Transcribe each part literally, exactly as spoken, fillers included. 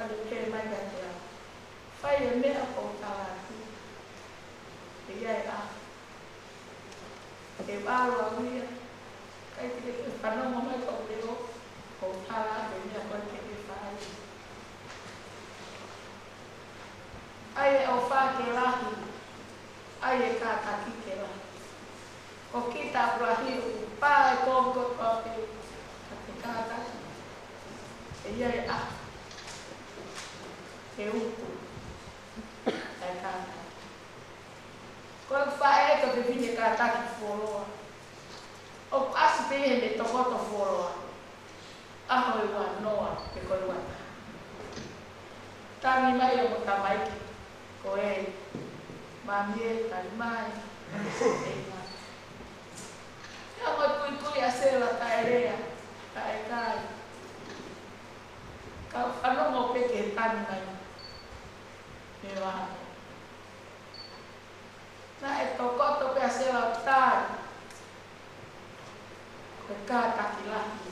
Pehē mai kiate au, fai e meʻa kuo u tala atu. ʻE ʻi ai e ʻaho te u ʻalu au ia, ʻikai te ke fanongo mai ki hoku leʻo, kuo u tala atu e meʻa ko ē ke ke fai. ʻAi e ʻofa ke lahi, ʻai e kātaki ke lahi. Ko kita ʻoku lahi ʻoku pā e kongo kotoa pē, ka te kātaki. ʻE ʻi ai e ʻaho te utu ʻa e kātaki. Ko e faʻē ko e fefine kātaki fuoloa. ʻOku ʻasi pē ia he tokoto fuoloa. ʻAho ʻe ua noa pe ko e ua taha. Tangi mai homo tamaiki ko ē, mami ē, tali mai. ʻE ina. Ia mo e kuikui ʻa Sela, taʻe lea, taʻe kai. Ka fanongo pē ki he tangi mai. Mei vā. Naʻe tokoto pē ʻa Sela ʻo tali. Ko e kātaki lahi.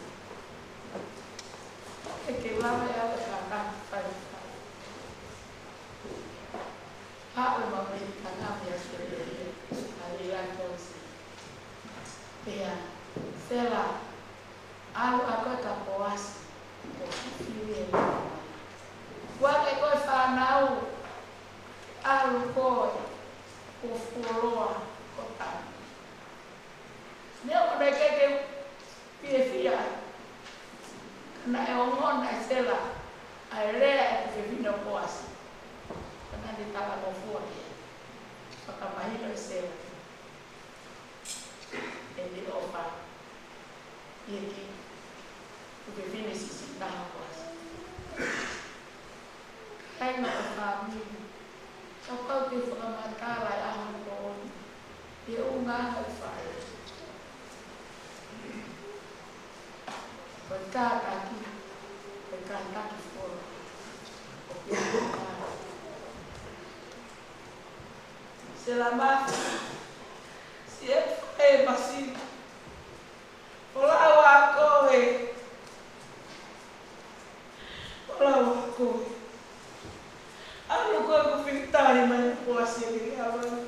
Ke ke lava ia ko e kātaki fai fai. Haʻu e mamahi ka ngami ʻa Sela, ʻa Lila Tosi. Pea, Sela, ʻalu ʻa koe kia Poasi, ʻo fifili e mamahi. Kuo ke ko e fānau, ʻalu koe, kuo fuoloa, kuo tau. Neongo naʻe ʻikai ke u fiefia ai, ka naʻe ongona ʻe Sela ʻa e lea ʻa e tuofefine ʻo Poasi. Ka naʻá ne talangofua ki ai. Fakamahino ʻe Sela ʻene ʻofa ʻi he kiʻi tuofefine siʻisiʻi taha ʻo Poasi. Kāinga ʻo e fāmili, kapau te u fakamatala e ʻaho ko eni, ʻi he ʻulungaanga ʻo e faʻē, ko e kātaki, ko e kātaki fuoloa. ʻO pehē mai Sela Mafi, siʻi faʻē māsila. Folau ā koe. Folau ā koe. ʻAlu koe kuo fitali mai Poasi ki Havana.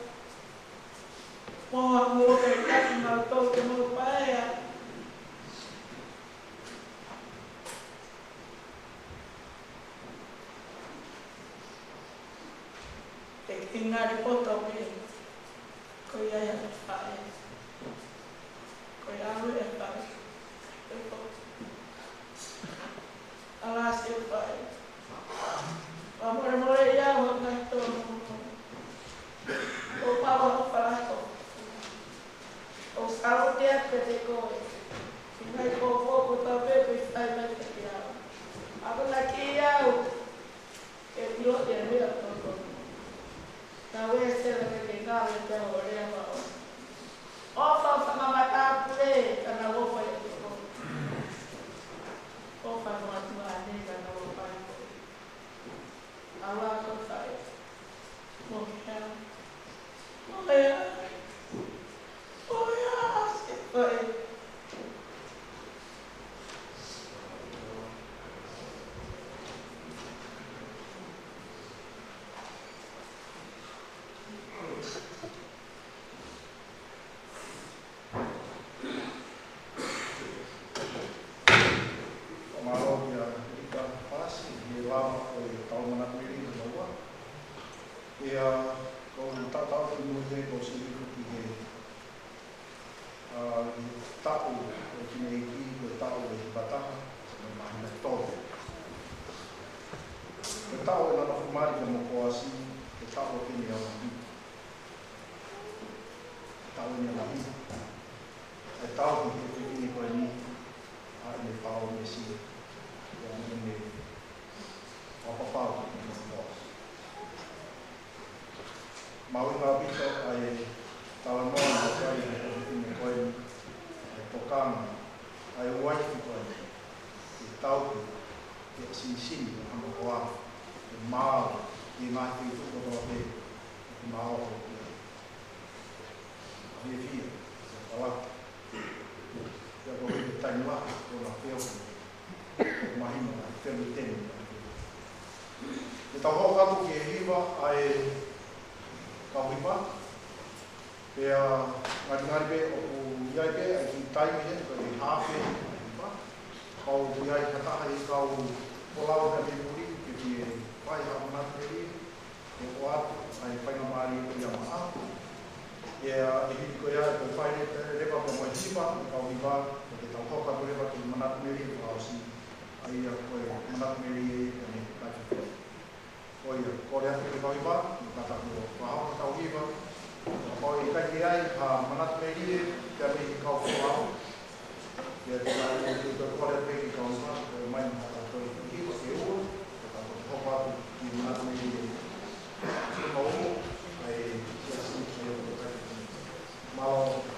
Mo ha mo kai taki mau tau ke mau paea. Te ke ngali poto pē. Ko ia ia e faʻē. Ko ia ʻalu e faʻē. Ko ia ko. ʻAlā siʻi faʻē. Fakamolemole ia ʻo ngaahi tōnounou. ʻOku pau ʻa hoʻo palako. ʻOku ou sālote atu kiate koe. ʻI he ngaahi kōkō ko tau pē pē fai mai kiate au. Akonaki au. Ke ʻilo ʻi he meʻa totonu. Ka ue Sela ke ke ngāue pea ʻo lea ma o. ʻOfa ʻo fanga matāpule, ka naʻa ʻofa ʻi he toko. ʻOfa ʻo fanga tuʻa ʻane, ka naʻa ʻofa ʻi he toko. ʻAlā ko e faʻē. Mo ke hea. Mo ke hea. Mo ke hea, siʻi faʻē. Fakamālō kia Lita Pasi, ʻi he lava ʻo e tau manatu ʻi he ʻaho ni. Pea ko u tatau ki mui he ko u sio ki he, ʻa, ʻi he taʻu ʻo e kineiki, ko e taʻu ʻe hipataha, mo e māhina ʻe tolu. Ko e taʻu ʻe nofo mai ʻa Mokoasi, ko e taʻu ʻo Keniaoni. Taʻu ʻe nofo mai. ʻE tau ki he fefine ko eni, ʻa ʻene pao mesi, ʻa ʻene papapau, ʻene pao. Mahuʻinga ʻaupito ʻa e talanoa naʻe fai ʻe he fefine ko eni, ʻa e tokanga ʻa e uaifi ko eni, ʻi he tauhi, ʻi he siʻisiʻi ʻa Haʻamoa, ʻi he maau, ʻi he ngaahi feituʻu kotoa pē, ʻi he maau ko ia. Fiefia, ʻo palaki. Pea ko e taimi lahi, ko na feo. Ko mahino, na feo teni, na feo. Tau hoko atu ki he hiva ʻa e kau hiva. Pea ngalingali pē ʻoku ʻi ai pē ʻa e kiʻi taimi heni ko e haafe ʻa e hiva. Kapau ʻoku ʻi ai ha taha ʻi he kau folau pea mei muli ke fie fai ha manatu melie, ke ʻoatu ʻa e faingamālie ia maʻa. Pea ʻi he hili ko ia ʻe toe fai leva pē mo e hiva ʻa e kau hiva, ʻo ke tau hoko atu leva ki he manatu melie fakaʻosi, ʻa ia ko e manatu melie ʻa e Life Story. Ko ia, kole atu ki he kau hiva, mo kātaki ʻo fakahoko ʻetau hiva. Kapau ʻe ʻikai ke ʻi ai ha manatu melie pea mei he kau folau, pea te nau ʻi ai ʻetau kole atu ki he kau hiva, ʻo mai mo haʻatau toe hiva ke ua, pea tau toe hoko atu ki he manatu melie. Ko e mau ʻai, ia si, ia ko e kai. Mālō.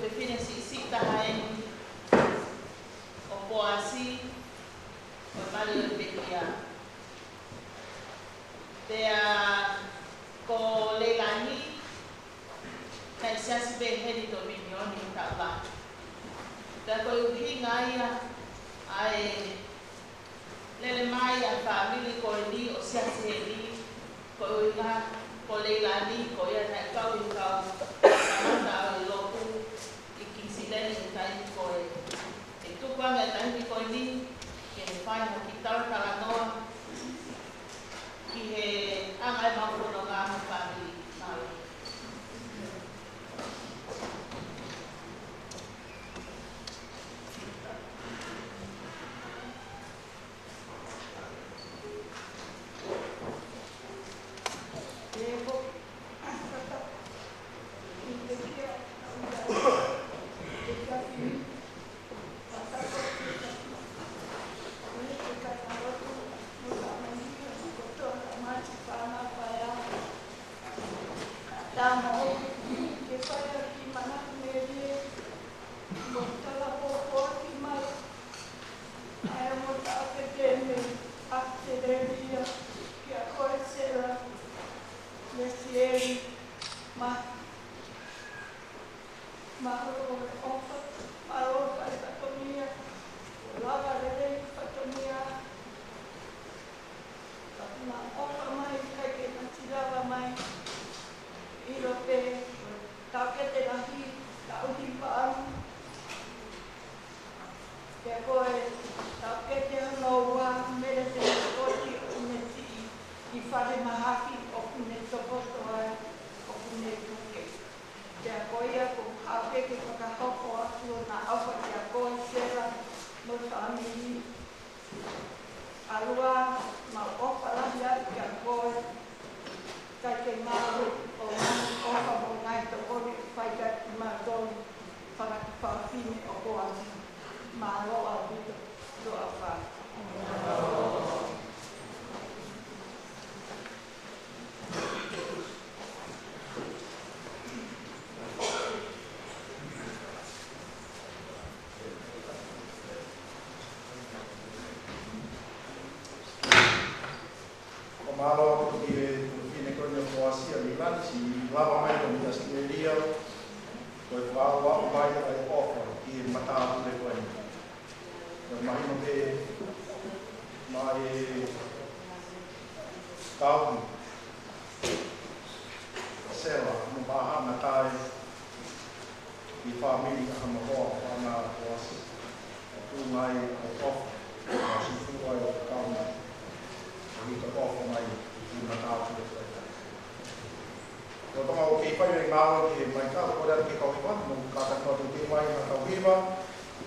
Fefine siʻisiʻi taha eni ʻo Poasi, ʻo e mali ʻo e pekia. Pea ko Leilani, naʻe siasi pē heni Dominion ʻi he taʻu lahi. Pea ko e ʻuhinga ia ʻa e lele mai ʻa e fāmili ko eni ʻo siasi heni, ko e ʻuhinga ko Leilani, ko ia naʻe kau ʻi he kau kamata ʻo e lotu ʻi Kigisilani he taimi ko ē. ʻE tuku ange e taimi ko eni ke ne fai ha kiʻi talatalanoa ki he anga ʻemau fononga mo e fāmili. Mālō. Tama o ke fai ʻaki manatu melie mo tala popoaki mai ʻa e mo taʻokete mei ʻAositelēlia, kia koe Sela, Lesieli, ma, mālō e ʻofa, mālō e fatongia, lava lelei fatongia, ka na ʻofa mai ʻikai ke na tilava mai, ʻilo pē, taʻokete lahi, tauhi paʻanga. Pea ko e taʻokete hono ua, Mele Penitekosi ʻoku ne siʻi ʻi Falemahaki ʻoku ne tokoto ai, ʻoku ne puke. Pea ko ia ko Hape ke fakahoko atu ʻona ʻofa kia koe Sela mo e fāmili. ʻAlua, mau ʻofa lahi atu kia koe, kae ke ngalo ʻo ngaahi ʻofa mo e ngaahi tokoni ʻoku fai kiate kimautolu, fanga kiʻi fafine ʻo Poasi. Mālō ʻaupito, tuʻa ʻofa. Ko e mālō atu ki he fefine ko eni ʻo Poasi ʻa Leilani, siʻi lava mai ko eni ʻi ʻAositelēlia, ko e fakaaʻu mai ʻa e ʻofa ki he matāpule ko eni. Ko e mahino pē mei he kau Sela, mo Pāhanga tae ki he fāmili ʻa Hamahoa, ʻa Poasi. ʻOku ngai ʻa e ʻofa, ʻa Sifua ʻo e kau mai. ʻOku ʻi he ʻofa mai, ʻi he matāpule ko eni. Ko e tama ʻoku kei fai e ngāue ki he mai kau, kole atu ki he kau hiva, mo kātaki atu ke mai ha kau hiva,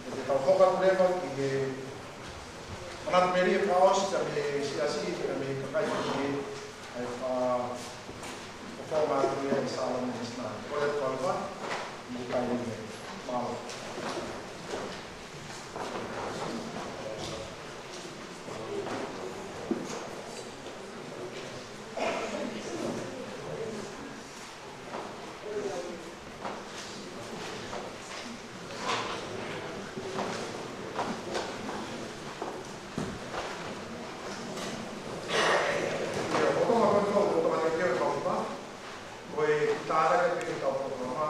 ʻo te tau hoko atu leva ki he manatu melie fakaʻosi, ka mei he siasi, ka mei he kakai ki he, ʻa e fa-, ʻo fō mātuʻa ʻi Salomon Islam. Kole atu kau hiva, mo kai melie. Mālō. Ia, ʻo tō ma kau, ʻo tō ma te keu kau pa, ko e tālaka ke kau pa,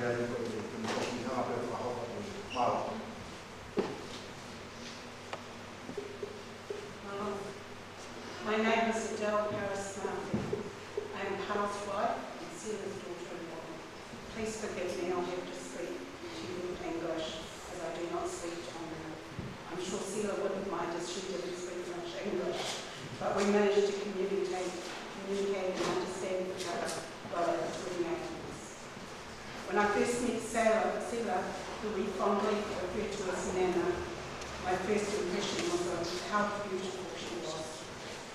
Mālō. My name is Adele Paris Murphy. I am Pal's wife and Sela's daughter-in-law. Please forgive me, I'll have to speak to you in English, as I do not speak Tongan. I'm sure Sela wouldn't mind if she didn't speak much English, but we managed to communicate, communicate and understand each other well as we made. When I first met Sela, Sela, who we fondly refer to as Nana, my first impression was of how beautiful she was.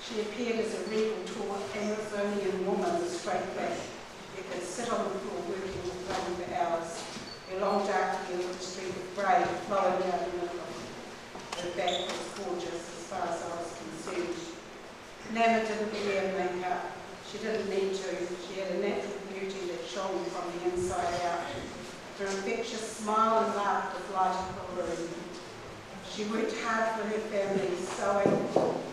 She appeared as a regal, tall Amazonian woman with straight back, who could sit on the floor working with one for hours. Her long dark hair with a streak of grey flowing down the middle of her back was gorgeous as far as I was concerned. Nana didn't wear makeup. She didn't need to. She had a natural beauty that shone from the inside out. Her infectious smile and laughter lighted the room. She worked hard for her family, sewing,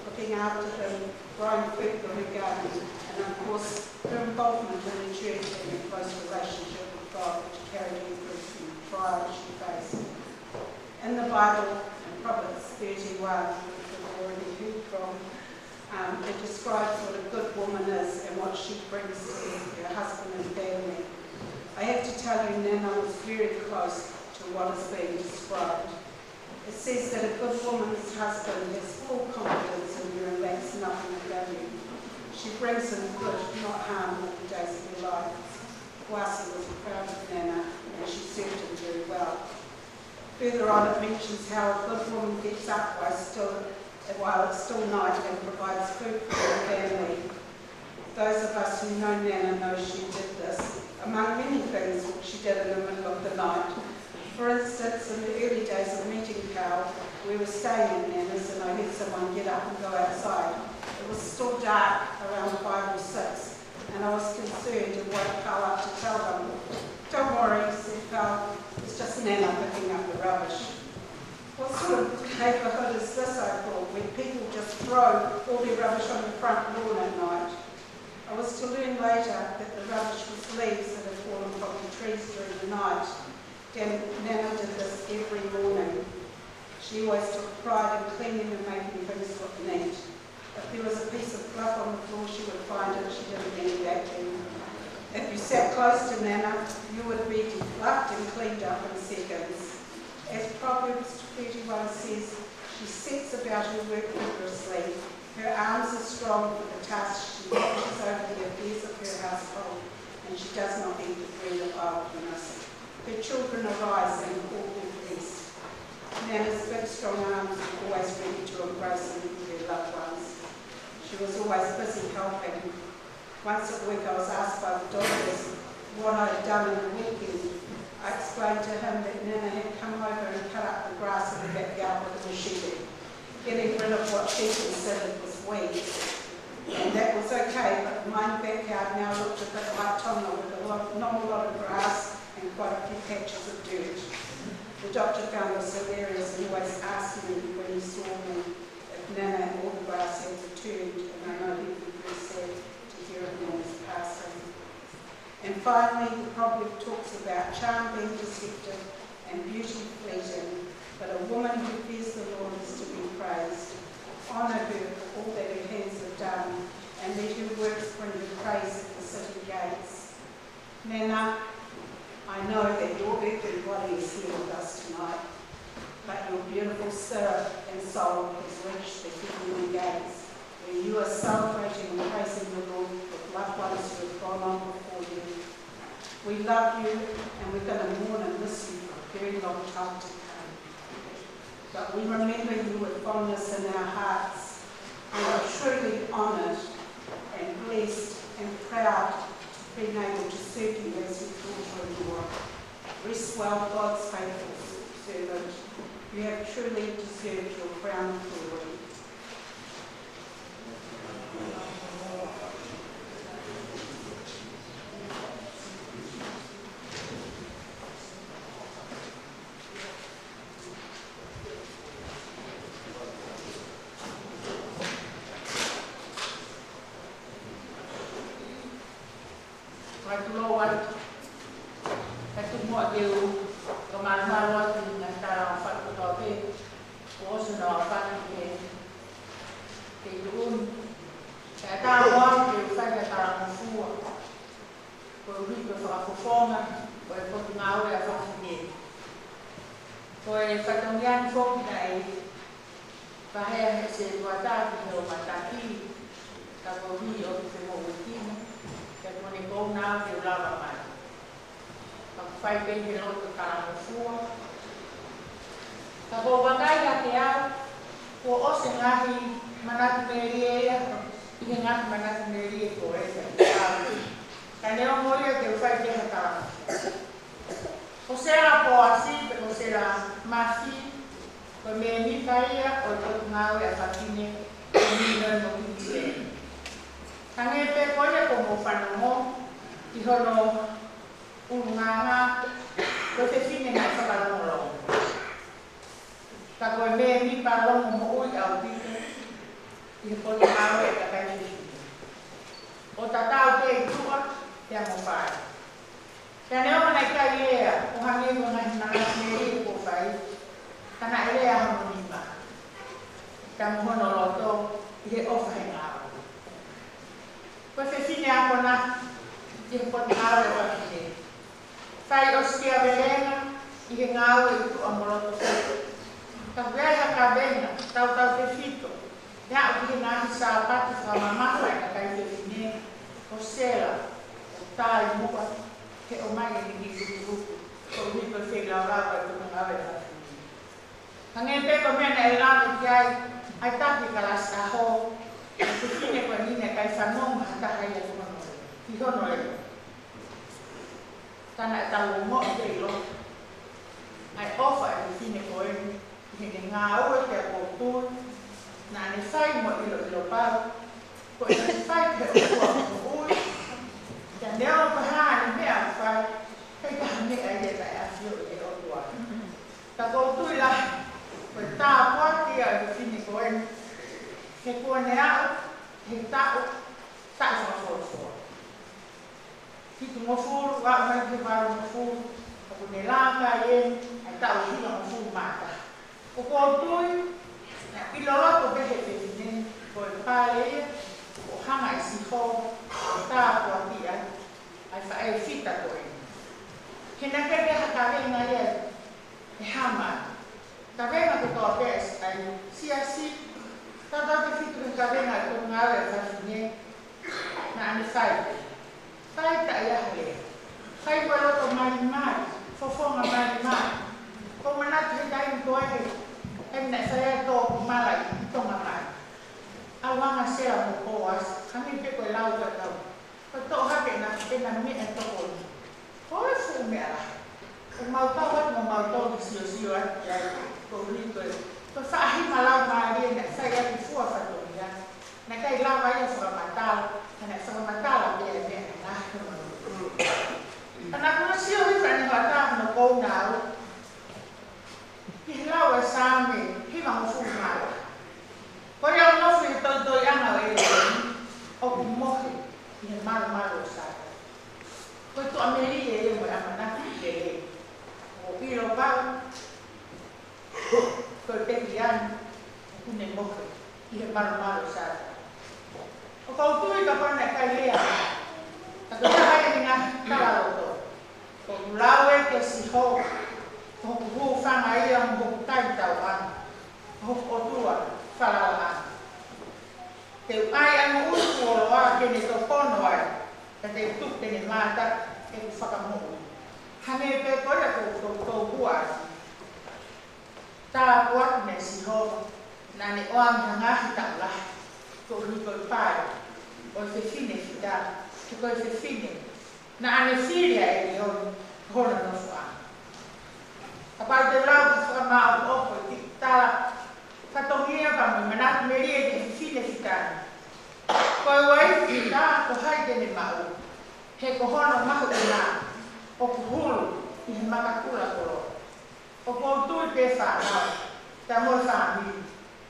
looking after them, growing food for her garden, and of course, her involvement in the church and her close relationship with God, which carried her through the trials she faced. In the Bible, in Proverbs thirty-one, which we've already heard from, um, it describes what a good woman is and what she brings to her husband and family. I have to tell you, Nana was very close to what is being described. It says that a good woman's husband has full confidence in her and lacks nothing of value. She brings him good, not harm, all the days of her life. Kuasi was proud of Nana, and she served him very well. Further on, it mentions how a good woman gets up while still, while it's still night and provides food for her family. Those of us who know Nana know she did this. Among many things which she did in the middle of the night. For instance, in the early days of meeting Pal, we were staying at Nana's and I heard someone get up and go outside. It was still dark, around five or six, and I was concerned and woke Pal up to tell them. "Don't worry," said Pal, "it's just Nana picking up the rubbish." "What sort of neighbourhood is this," I thought, "where people just throw all their rubbish on the front lawn at night?" I was to learn later that the rubbish was leaves that had fallen from the trees during the night. Dan-, Nana did this every morning. She always took pride in cleaning and making things look neat. If there was a piece of fluff on the floor, she would find it. She didn't need vacuum. If you sat close to Nana, you would be defluffed and cleaned up in seconds. As Proverbs thirty-one says, she sets about her work vigorously. Her arms are strong for the task. She watches over the affairs of her household, and she does not eat the bread of idleness. Her children arise and call her blessed. Nana's big, strong arms were always ready to embrace and lift her loved ones. She was always busy helping. Once a week I was asked by the doctors what I had done in the weekend. I explained to him that Nana had come over and cut up the grass in the backyard with a machete, getting rid of what she considered was weeds. And that was okay, but my backyard now looked a bit like Tonga, with a lot, not a lot of grass and quite a few patches of dirt. The doctor found this hilarious and always asked me when he saw me if Nana and all the grass had returned, and I know he would be very sad to hear of Nana's passing. And finally, the proverb talks about charm being deceptive and beauty fleeting, but a woman who fears the Lord is to be praised. Honour her for all that her hands have done, and let her works bring her praise at the city gates. Nana, I know that your earthly body is here with us tonight, but your beautiful spirit and soul has reached the heavenly gates, where you are celebrating and praising the Lord with loved ones who have gone on before you. We love you, and we're gonna mourn and miss you for a very long time to come. But we remember you with fondness in our hearts. We are truly honoured and blessed and proud to have been able to serve you as your daughter-in-law. Rest well, God's faithful servant. You have truly deserved your crown of glory. Praise the Lord. Praise the Lord. Ke u fakamalumalu atu ʻi he ngaahi talanoa kotoa pē kuo ʻosi hono aofaki he, he tuʻu ni. Kae ʻatā muʻa ke u fai ha talangofua koeʻuhi ko e fakafofonga ʻo e Potungāue ʻa Fafine. Ko e fatongia ni foki naʻe pehē ʻe he sētuata ki hoʻo mataki, ka ko e ʻuhi ʻoku ke moʻui kina, pea kuo ne kouna au ke u lava mai. Ka u fai pē he loto talangofua. Ka ʻoku ou vakai hake au, kuo ʻosi e ngaahi manatu melie ia, ʻi he ngaahi manatu melie ko ē. Ka neongo ia, ke u fai pē ha talangofua. Ko Sela Poasi, pe ko Sela Mafi, ko e mēmipa ia ʻo e Potungāue ʻa Fafine ʻi Niu Sila mo Kinikileni. Hangē pē ko ia kuo mou fanongo ki hono ʻulungaanga, ko e fefine naʻe fakalongolongo. Ka ko e mēmipa longomoʻui ʻaupito ʻi he Potungāue ʻa e Kakai Fefine. ʻO tatau pē ʻi tuʻa pea mo fale. Pea neongo naʻe ʻikai lea, ʻo hangē ko e ngaahi manatu melie kuo fai, ka naʻe lea hono nima. Pea mo hono loto ʻi he ʻofa he ngāue. Ko e fefine akonaki ʻi he Potungāue ʻa Fafine. Fai ʻosikiavelenga ʻi he ngāue ʻi tuʻa mo loto foki. Ka ʻoku ʻi ai ha kavenga tautautefito, ʻe aʻu ki he ngaahi Sāpate fakamamafa ʻa e kakai fefine, ʻo Sela, ʻo tai muʻa, he ʻomai ʻene kiʻi luku, koeʻuhi ko e feilaulau ʻa e Potungāue ʻa Fafine. Hangē pē ko e meʻa naʻe lave ki ai ʻa e taki kalasi ʻaho, ʻa e fefine ko eni naʻe ʻikai fanongo ha taha ia ki hono, ki hono lea. Ka naʻa tau ongoʻi pē ʻi loto ʻa e ʻofa ʻa e fefine ko eni, ʻi heʻene ngāue pea ʻoku ou tui naʻa ne fai mo e ʻiloʻilo pau, ko ʻene fai pē ʻo ua moʻui, pea neongo pe ko e hā ʻene meʻa ʻoku fai, ʻikai ha meʻa ia naʻe ʻafioʻi ʻe he ʻOtua. Ka ʻoku ou tui lahi, ko e tāpuaki ia ʻa e fefine ko eni, he kuo ne aʻu he taʻu, taʻu fakafoʻou. Fitungofulu, aʻu mai ki he valungofulu, ʻoku ne laka eni ʻa e taʻu hivangofulu mā taha. ʻOku ou tui, naʻe ʻilo loto pē ʻe he fefine, ko e pale ia ʻoku hanga ʻe Sihova ʻo tāpuakiʻi ʻa e faʻē fita ko eni. He naʻe ʻikai ke ʻi ai ha kavenga ia ʻe hā mai. Kavenga kotoa pē ʻa e, ʻa e siasi, tautautefito ki he kavenga ʻa e Potungāue ʻa Fafine, naʻa ne fai pē. Fai taʻe ʻi ai ha lea. Fai ko e loto malimali, fofonga malimali. ʻOku ou manatu he taimi ko ē, he taimi naʻe fai ai e tō kumala ʻi Tonga mai. ʻAlu ange ʻa Sela mo Poasi, hangē pē ko e lau ko ē ʻa e kau. Ko e toʻo hake ʻena, ʻena meʻatokoni. Ko e fuʻu meʻa lahi. ʻOku mau tau atu mo mautolu ke siosio atu ki ai, koeʻuhi ko e, ko e faʻahinga laumālie naʻe fai ʻaki e fua fatongia. Naʻe ʻikai lava ia ʻo fakamatala, ka naʻe fakamatala pē ʻa e meʻa naʻe ngaahi hono. Ka naʻa ku sio hifo ʻanenai ʻo ʻatā hono kouna au ki he lau ʻa e Saame hivangofulu mā taha. Ko ia ʻoku nofo ʻi he toitoiʻanga ʻo ʻEletoni, ʻoku mohe ʻi he malumalu ʻo Sātai. Ko e tuʻamelie ia mo e ʻamanaki lelei. ʻOku ʻilo pau, ko e pekia ni, ʻoku ne mohe ʻi he malumalu ʻo Sātai. ʻOku ou tui kapau naʻe ʻikai lea, ka ko e taha ia ʻi he ngaahi talaloto. ʻOku lau ē kia Sihova, ko hoku hūfanga ia mo hoku kaitauʻanga, ko hoku ʻOtua falalaʻanga. Te u ʻai ʻa e moʻui kuo loa ke ne tokono ai, ka te u tuku ke ne mātaki ʻeku fakamoʻui. Hangē pē ko ia ʻoku ou toutou hua ʻaki. Tāpuaki mai Sihova, naʻa ne ʻoange ha ngaahi taʻu lahi, koeʻuhi ko e pale ʻo e fefine fita, he ko e fefine naʻa ne fili ʻa ʻElioni ko hono nofoʻanga. Kapau te u lau ki he fakamāʻopoʻopo ʻo e kiʻi tala fatongia pea mo e manatu melie ki he fefine fita ni. Ko e uaifi fita ko hai te ne maʻu, he ko hono mahuʻinga ʻoku hulu ʻi he makakula koloa. ʻOku ou tui pē fānau, pea mo e fāmili,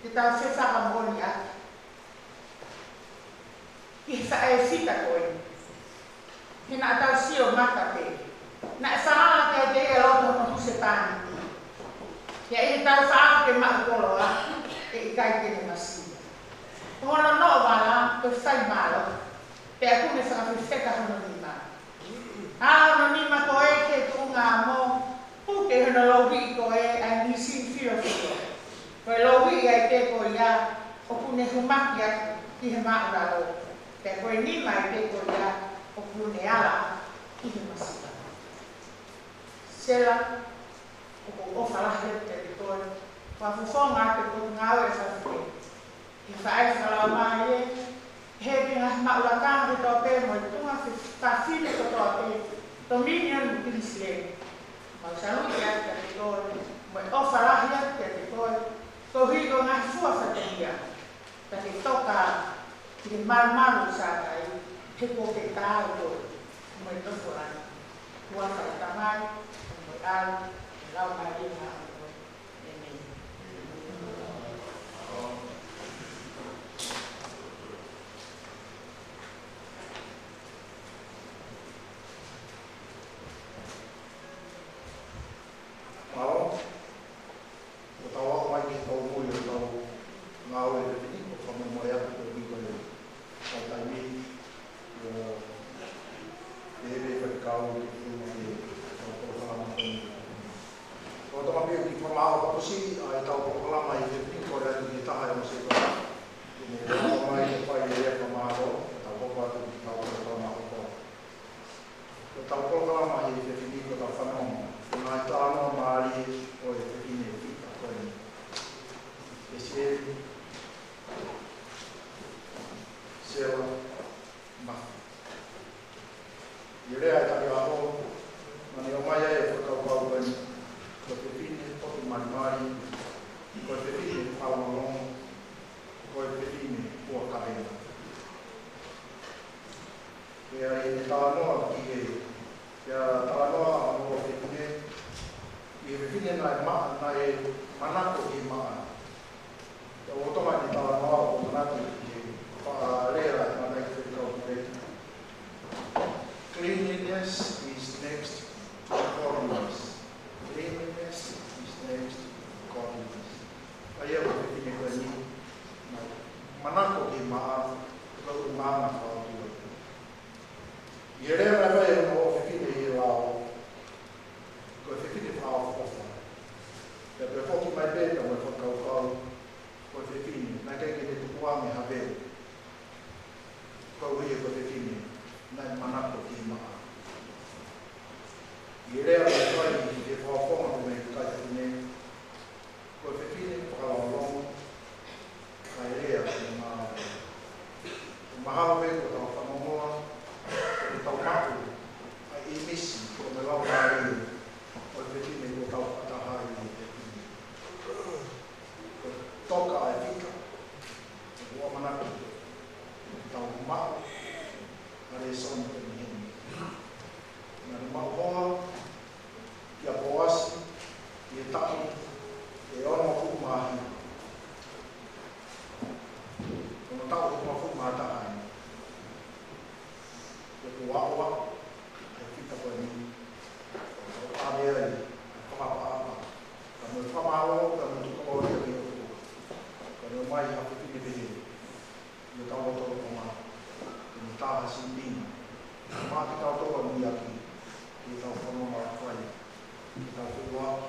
te tau fefakamoʻoni ʻaki ki he faʻē fita ko ē. He naʻa tau sio mata pē. Naʻe falala pē ʻIkai ke ʻi ai loto hono husepāniti. Pea ʻi he tau faʻao ke maʻu koloa, ʻe ʻikai ke ne masiva. Ko hono noʻo vala, ko e fai mālohi. Pea ʻoku ne fakafefeka hono nima. ʻAlu hono nima ko ē ki he tuʻunga amo, puke hono louhiʻi ko ē ʻa e nisi filofilo. Ko e louhiʻi ʻa e pē ko ia, ʻoku ne humaki atu ki he māʻulalo. Pea ko e nima ʻa e pē ko ia, ʻoku ne ala ki he masiva. Sela, ʻoku ou ʻofa lahi atu kiate koe, ko e fofonga ʻo e potungāue ʻa e fafine. ʻI he faʻē fakalaumālie, ʻi he ngaahi maʻu lakanga kotoa pē mo e tuʻunga fe-, fafine kotoa pē, Tōminioni Kuinisileni. Mau salute atu kiate koe, mo e ʻofa lahi atu kiate koe, koeʻuhi ko e ngaahi fua fatongia. Ka ke toka ki he malumalu ʻo Sātai, he kuo ke taau koe mo e nofo lahi. Huafa ʻo e Tamai, mo e ʻAlo, mo e Laumālie Māʻoniʻoni. ʻĒmeni. Mālō. Ko ʻetau aʻu mai ki he taumuʻa ʻo ʻetau ngāue he efiafi ni, ʻoku fakamolemole atu koeʻuhi ko e taimi, ʻo e hē pē faikau ke tau ʻi heʻetau polokalama ko eni. Ko e tama pē ʻoku fakamālō fakapusi ʻa ʻetau polokalama he efiafi ni, kole atu ki he taha ʻe ongo sētuata ke ne aʻu mai ke fai e lea fakamālō, kae hoko atu ki heʻetau polokalama hoko. Ko ʻetau polokalama he efiafi ni ko ʻetau fanongo ki he ngaahi talanoa mālie ʻo e fefine fita ko eni. ʻEsieli Sela Mafi. ʻI he lea ʻa e taki ʻaho, naʻa ne ʻomai ai e fakakaukau ko eni: ko e fefine potu malimali, ko e fefine fakalongolongo, ko e fefine ua kavenga. Pea ʻi heʻene talanoa ki he, pea talanoa ʻa hono fefine, ʻi he fefine naʻe ma-, naʻe manako ki he maʻa. Pea ʻoku totonu ʻene talanoa ʻo manatu ki he fakalea ʻa e Matai Fekau Pule: Cleanliness is next to godliness. Cleanliness is next to godliness. ʻA ia ko e fefine ko eni, naʻe manako ki he maʻa, ko e ʻulungaanga fakaʻotua. ʻI he lea naʻe fai ʻe hono ʻofefine ʻi he lao, ko e fefine fakaʻofoʻofa. Pea toe foki mai pē pea mo e fakakaukau, ko e fefine naʻe ʻikai ke ne tukuange ha velu, koeʻuhi ko e fefine naʻe manako ki he maʻa. ʻI he lea naʻe fai ʻi he fakafofonga pē mei he kakai fefine, ko e fefine fakalongolongo, kae lea mo e ngāue. ʻOku mahalo pē kuo tau fanongoa, kuo tau maʻu ʻa e ʻīmisi, ko e meʻa laumālie ʻo e fefine kuo tau fakataha ai ʻi he efiafi ni. Ko e toka ʻa e fita, ʻoku ou ʻamanaki ke tau maʻu ʻa e lēsoni ko eni heni. Naʻa ne maʻu hoa kia Poasi ʻi he taʻu ʻe onongofulu mā hiva. Ko hono taʻu ʻe hongofulu mā taha eni. Ko e ʻuaʻua ʻa e fita ko eni, ʻo ʻave ai ʻa e fakaʻapaʻapa, kae mo e fakamālō, kae mo e tukulolo ki he ʻOtua. Kae ʻomai ha fefine pehē ʻi hotau lotolotonga, ke ne tā ha sīpinga maʻa kitautolu ʻa e muiaki, ke tau fanongo ʻa e fai, ke tau feʻiloaki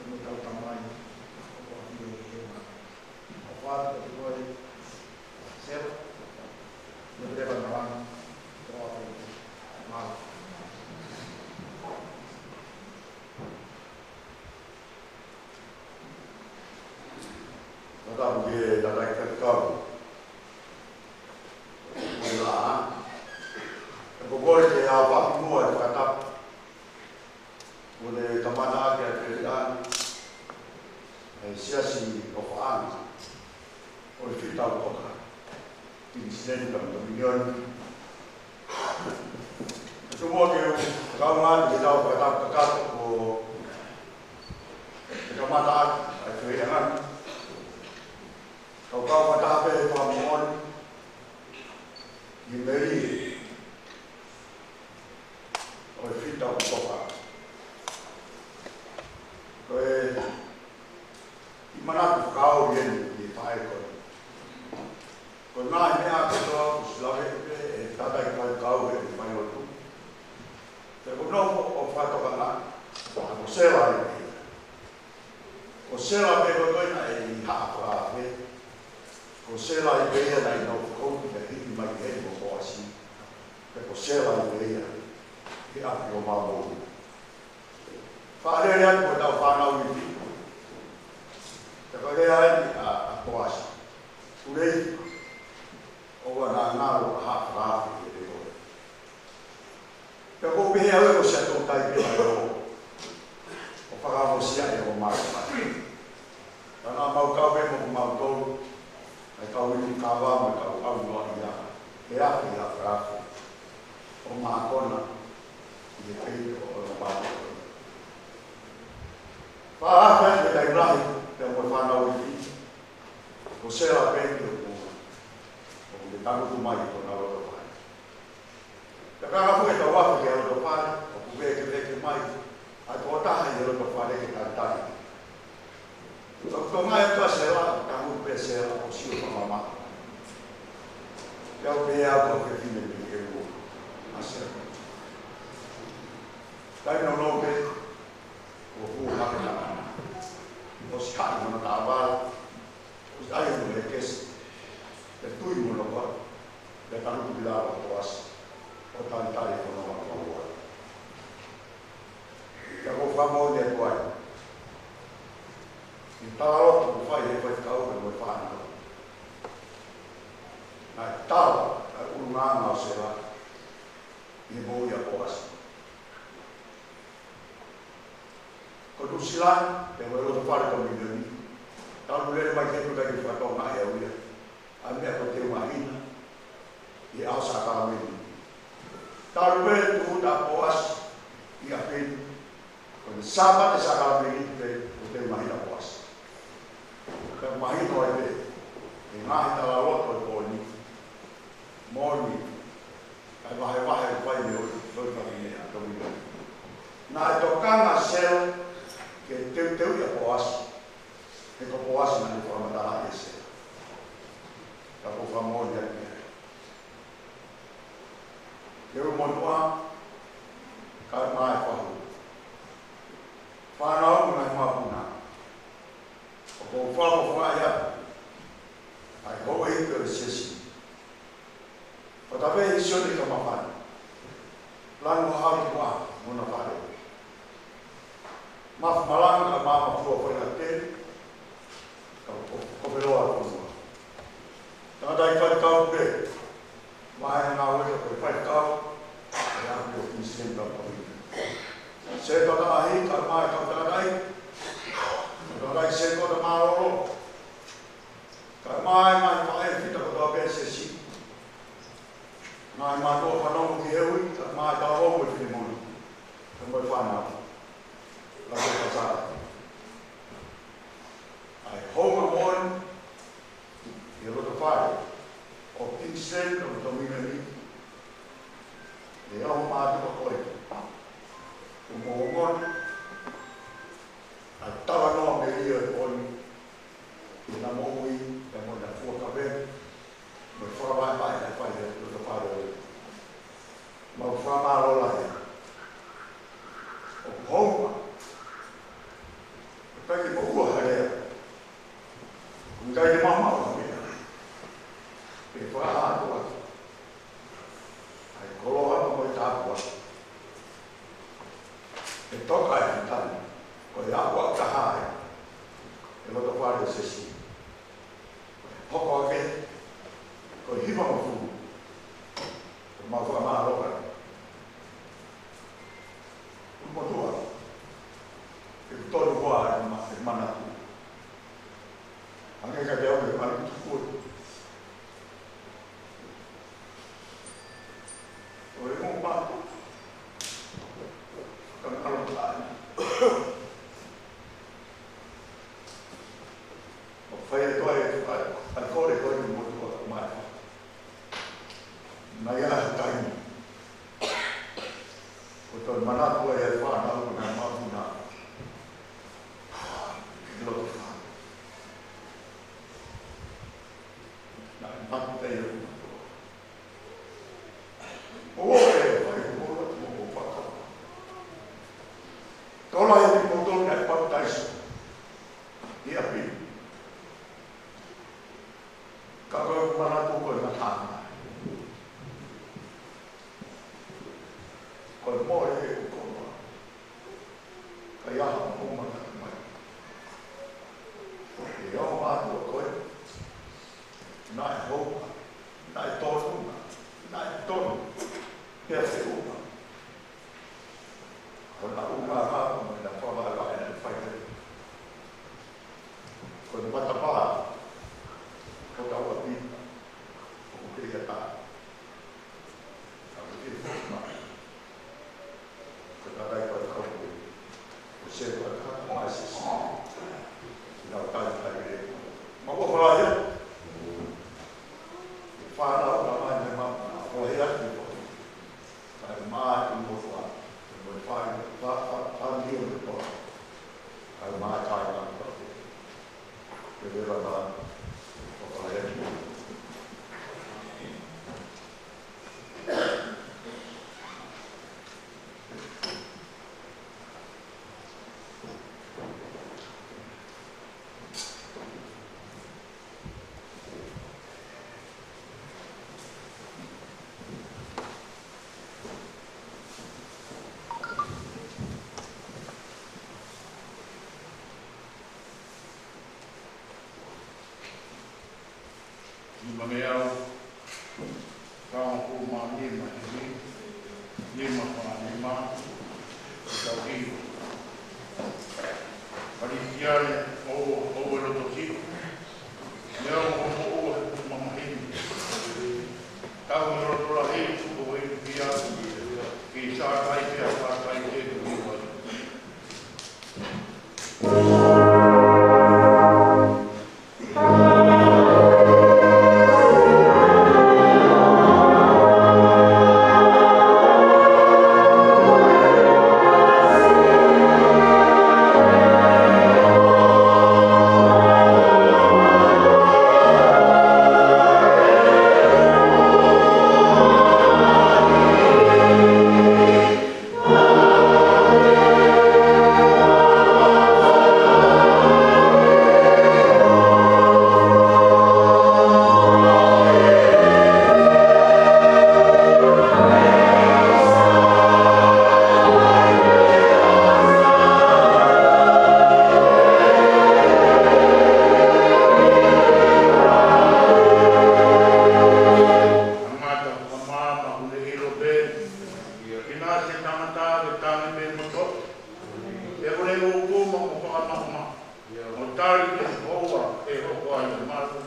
mo ʻetau Tamai ʻoku ʻafio ʻi hēvani. ʻOfa atu kiate koe, Sela, mo e leva na lana, ko ʻapo. Mālō. Fakatapu ki he tangataʻeiki faifekau. Ko e lā, ʻe pokole ke ʻapaʻapa muʻa e fakatapu kuo ne kamata ʻaki ʻa e fefine ʻa e Siasi ʻOfaʻanga ʻo e Fita ʻoku Toka, Kuinisileni pea mo Tōminioni. Tuku muʻa ke u kaungā atu ki heʻetau fakatapu kakato kuo ne kamata ʻaki ʻa e fefine ʻa e Kau kau fakataha pē he fakamoʻoni ʻi he melie ʻo e Fita ʻoku Toka. Sela pē ko ē naʻe ʻi Haʻa Fakaafe. Ko Sela pē ia naʻe ʻi ai ʻa e kouti ʻa e hiki mai ki heni mo Poasi. Pea ko Sela pē ia ʻi ʻapi ʻo Māmou. Fakalele atu ko ʻetau fānau iiki. Pea ko e lea eni ʻa, ʻa Poasi. Kulei, ʻoua naʻa ngalo ʻa Haʻa Fakaafe kiate koe. Pea ʻoku ou pehē au ʻe ko Siaʻatoutai pē mai ʻo, ʻo fakaongosia ʻe ʻo mātuʻa. Ka naʻa mau kau pē mo mautolu, ʻa e kau iiki kava mo e kau ʻauloa ia, ʻe afe ia karafu, ʻo mākona, ʻi he peito ʻo ʻo mākona. Fakaafe atu e taimi lahi, pea mo e fānau iiki, ko Sela pē ʻoku, ʻoku ne tangutu mai ko ʻena loto fale. Pea ka ka foʻi tau afe ki he loto fale, ʻoku vekeveke mai ʻa e tokotaha ʻi he loto fale ke talitali. Toki tokangaʻi atu ʻa Sela, tangutu pē Sela ʻo sio fakamamaʻo. Pea u pehē au ko e fefine pē ke ua ʻa Sela. Taimi nounou pē, ʻo hū hake na. ʻOsi haʻi mo ʻena taʻavale, ʻosi ʻai mo ʻena kesi, pea tui mo ʻena kolo, pea tangutu ki lalo ʻo Poasi, ʻo talitali ko ʻena makuaua. Pea ʻoku ou fakamoʻoni atu ai, ʻi he talaloto kuo fai ʻe he faifekau pea mo e fānau, naʻe tala ʻa e ʻulungaanga ʻo Sela ʻi he moʻui ʻa Poasi. Ko Nuʻusila, pea mo e loto fale Kominioni, talu lele mai ke tuka ke fakatokangaʻi au ia, ʻa e meʻa ko e teu māhina ʻi he ʻaho sākalamēniti. Talu pē tūʻuta ʻa Poasi ʻi ʻapi ni, ko e Sāpate sākalamēniti pē ko e teu māhina ʻa Poasi. Pea mahino ai pē ʻi he ngaahi talaloto ʻo e pō ni, moʻoni, ʻa e vahevahe ʻoku fai mei he ʻOtua ki he Kominioni. Naʻe tokanga ʻa Sela ke teuteuʻi ʻa Poasi, he ko Poasi naʻa ne fakamatalaʻi ʻe Sela. Ka ʻoku ou fakamoʻoni atu ia. Ke u motuʻa, kae ʻumaʻā e fahu, fānau mo e ngaahi mapuna, ʻoku ou fakafofongaʻi atu ʻa e houʻeiki ʻo e siasi. Ko Tavei Hisione Kamafana, Lanu Hahau Kua mo ʻena fale, Mafu Malanga kae ʻumaʻā Mafua Faingatele, ka ko, ko Feloa Fonua. Tangataʻeiki faifekau pē, maʻa e ngāue ko e faifekau ʻo e ʻapi ʻo Kinisiteni Papakavini. Sētuata Ahi kae ʻumaʻā e kau tangataʻeiki, tangataʻeiki Sētuata Mālōlō, kae ʻumaʻā e ngaahi faʻē fita kotoa pē ʻa e siasi, ngaahi mātuʻa fanongo ki he ui, kae ʻumaʻā e talavou mo e finemui, kae ʻumaʻā e fānau. Lalo e pasala, ʻa e hounga moʻoni ʻi he loto fale ʻo Kinisiteni mo Kominioni, ʻe au mātuʻa ko ē, ʻoku mou ongona ʻa e talanoa mei he pō ni, ʻi heʻena moʻui, pea mo ʻena fua kaveinga, mo e fakavaʻe mai ʻa e fai he loto fale ʻo e. Mau fakamālō lahi. ʻOku hounga, ʻoku ʻikai ke maʻu ha lea, ʻoku ʻikai ke maʻu ha meʻa ke fakahā atu ʻa e koloa mo e tāpuaki. ʻE toka e fitani, ko e aʻu ʻa e taha ē, ʻi he loto fale ʻo e siasi. Hoko ake, ko e hivangofulu. Ko mau fakamālō ai. ʻOku motuʻa, ʻoku tonu koā e ma-, e manatu. Hangē kiate au ʻoku manatu ko ē. ʻO e mo maku. Ka ngalo tai. ʻO fai e toa e tuka, ʻa e kole ko ē mo tuka mai. Naʻe ʻi ai ha taimi, ʻoku toe manatu ai e fānau ko ʻena mapuna. Ki loto fale. Naʻe mate pē ia ʻo ʻo e fai ko ʻo ʻo faka. Tola e kimoutolu naʻe papitaiso ʻi Ko e mole ʻeku konga, ka ʻi ai ha moʻunga naʻe ʻomai. ʻE ʻomai ʻa koe, naʻe hounga, naʻe tonu, naʻe tonu, pea feʻunga. Ko ʻena ʻuhinga ko ʻena fakavaivai naʻe fai ai. Ko e matapā, ko e kau ʻapi, ʻoku kei ʻatā. Ka ko e foki mai. Ko e kakai ko e kau pui. Ko e se ko e kaka mai sisi. Ina o tai tai le. Ma ua fala ia. Fala o ka mai ne ma. Ko ia ki ko. Kae ma i mo fa. Mo fa, fa, fa, fa ni o le pa. Kae ma kai ma pa. Ke le la ma. Ko fala ia. Nima ngeau, taonga ʻoku ma nima himi, nima ma nima, ʻe tau hiva. Kalisitiane, ʻoua, ʻoua ʻe loto siʻi, ngeau ʻoku ʻoua ʻe mamahini. Tau ʻi loto lahi, tuku ʻi pia, ki sa kai pea sa kai te tu i wai. Tangata, ko e maama, ʻoku ne ʻilo pē. Kina se tangata, ke tangi pē mo toʻo. Pea ko e ʻuku mo ko fakamahoma. ʻO tali ʻe Sihova, ʻe hoko ai ʻa e malu.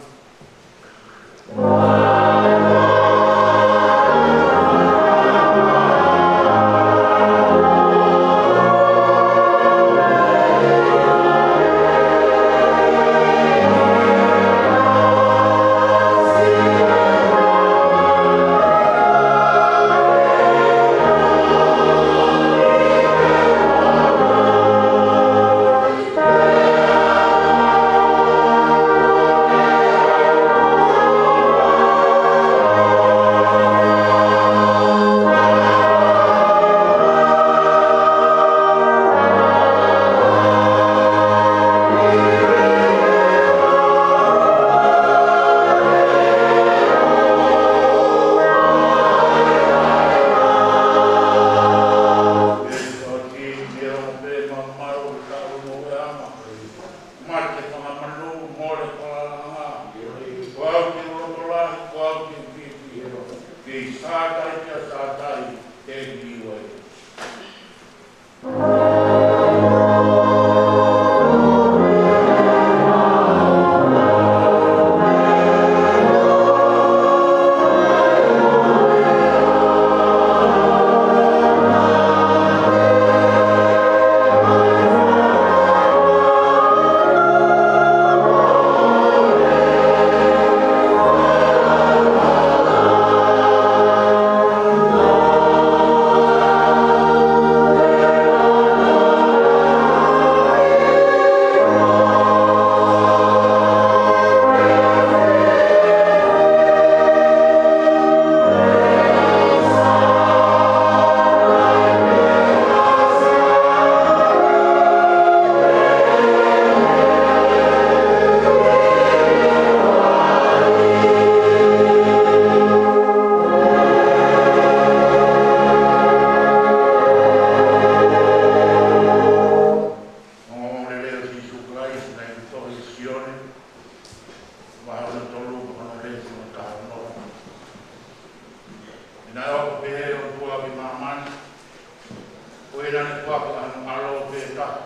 Ko ia naʻa ne foaki ʻa hono ʻAlo pē taha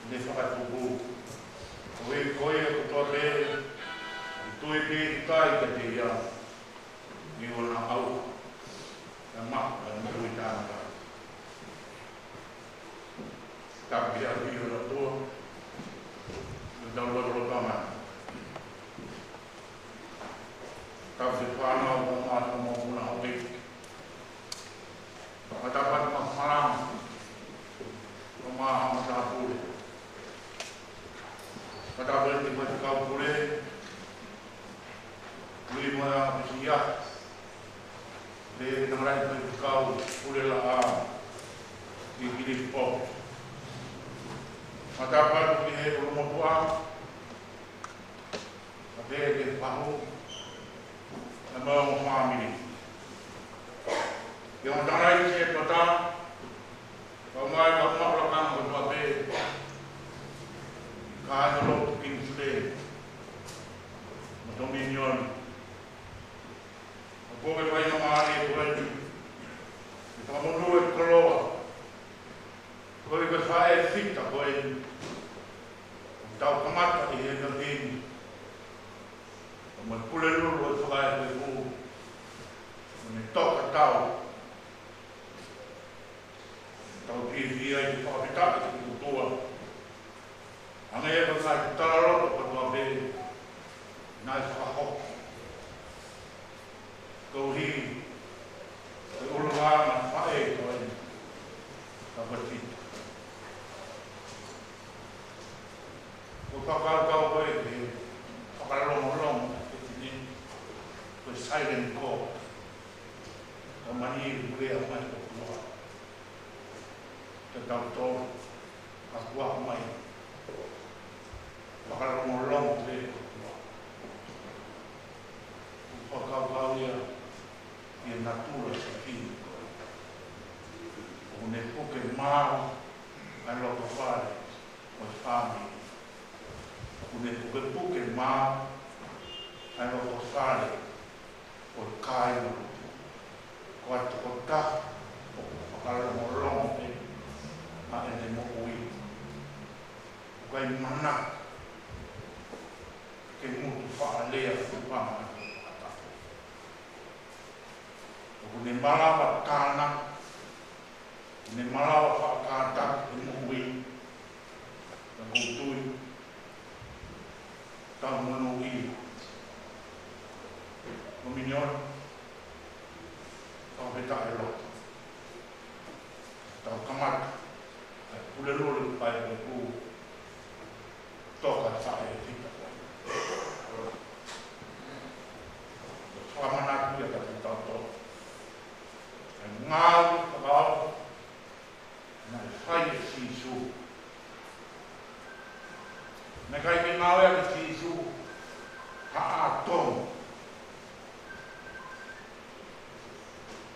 ne fakatupu, koeʻuhi ko ia kotoa pē ʻe tui pē ki ai, ka te ia ni ʻo na au, na ma, na moʻui taʻengata. Tapu ki he ʻAfio ʻo e ʻOtua, ʻo tau lotolotonga. Tapu ki he fānau ʻo e mātuʻa mo e mokopuna ʻo e ʻEiki. Fakatapu atu mo e malanga ʻo e maama tāpule. Fakatapu atu ki he faifekau pule, Ui mo e ʻAfisia, pea mo e ngaahi faifekau pule laʻā ʻi Kilifi. Fakatapu atu ki he ʻulumotuʻa, pea mo e fahu, pea mo e ongo fāmili. Ki he ongo tangataʻeiki sētuata, kae ʻumaʻā e kau maʻu lakanga kotoa pē, kāingalotu Kingsley mo Dominion, ʻa e kau faingamālie ko eni, ke fakamonū e koloa, koeʻuhi ko e faʻē fita ko eni, ʻoku tau kamata ʻi he efiafi ni, ʻa e Pulelulu ʻo e Fakaefuefu, ʻo ne toka tau, tau fiefia ʻi he fakafetaʻi ki he ʻOtua. Hangē ko e ngaahi talaloto kotoa pē naʻe fakahoko koeʻuhi ko e ʻulungaanga faʻē ko eni, ka ko e fita. Ko e fakakaukau ko ē ke fakalongolongo ʻa e fefine, ko e silent call. Ka mani e pule a mai ko tua. Ke tau tō, ka kuo mai. Fakalongolongo pē ko tua. Ko e fakakaukau ia, ʻi he natula ʻo e fefine ko ē. ʻOku ne puke maau ʻa e loto fale ʻo e fāmili. ʻOku ne pukepuke maau ʻa e loto fale ʻo e kāingalotu. Ko e tokotaha ʻoku fakalongolongo pē ʻa ʻene moʻui. ʻOku ʻikai manako ke mutu faʻa lea fupanga ʻa e fakatapu. ʻOku ne malava tānaki, ʻoku ne malava faʻa kātaki e moʻui, ka ʻoku ou tui, tau monūʻia. Ko e miniona, tau peta e loto. Tau kamata ʻa e Pulelulu ʻo e Fakaefuefu, toka e faʻē fita ko ē. Fakamanatu ia kiate kitautolu. ʻA e ngāue fakaofo naʻe fai ʻe Sīsū. Naʻe ʻikai ke ngāueʻaki ʻe Sīsū ha ʻātonga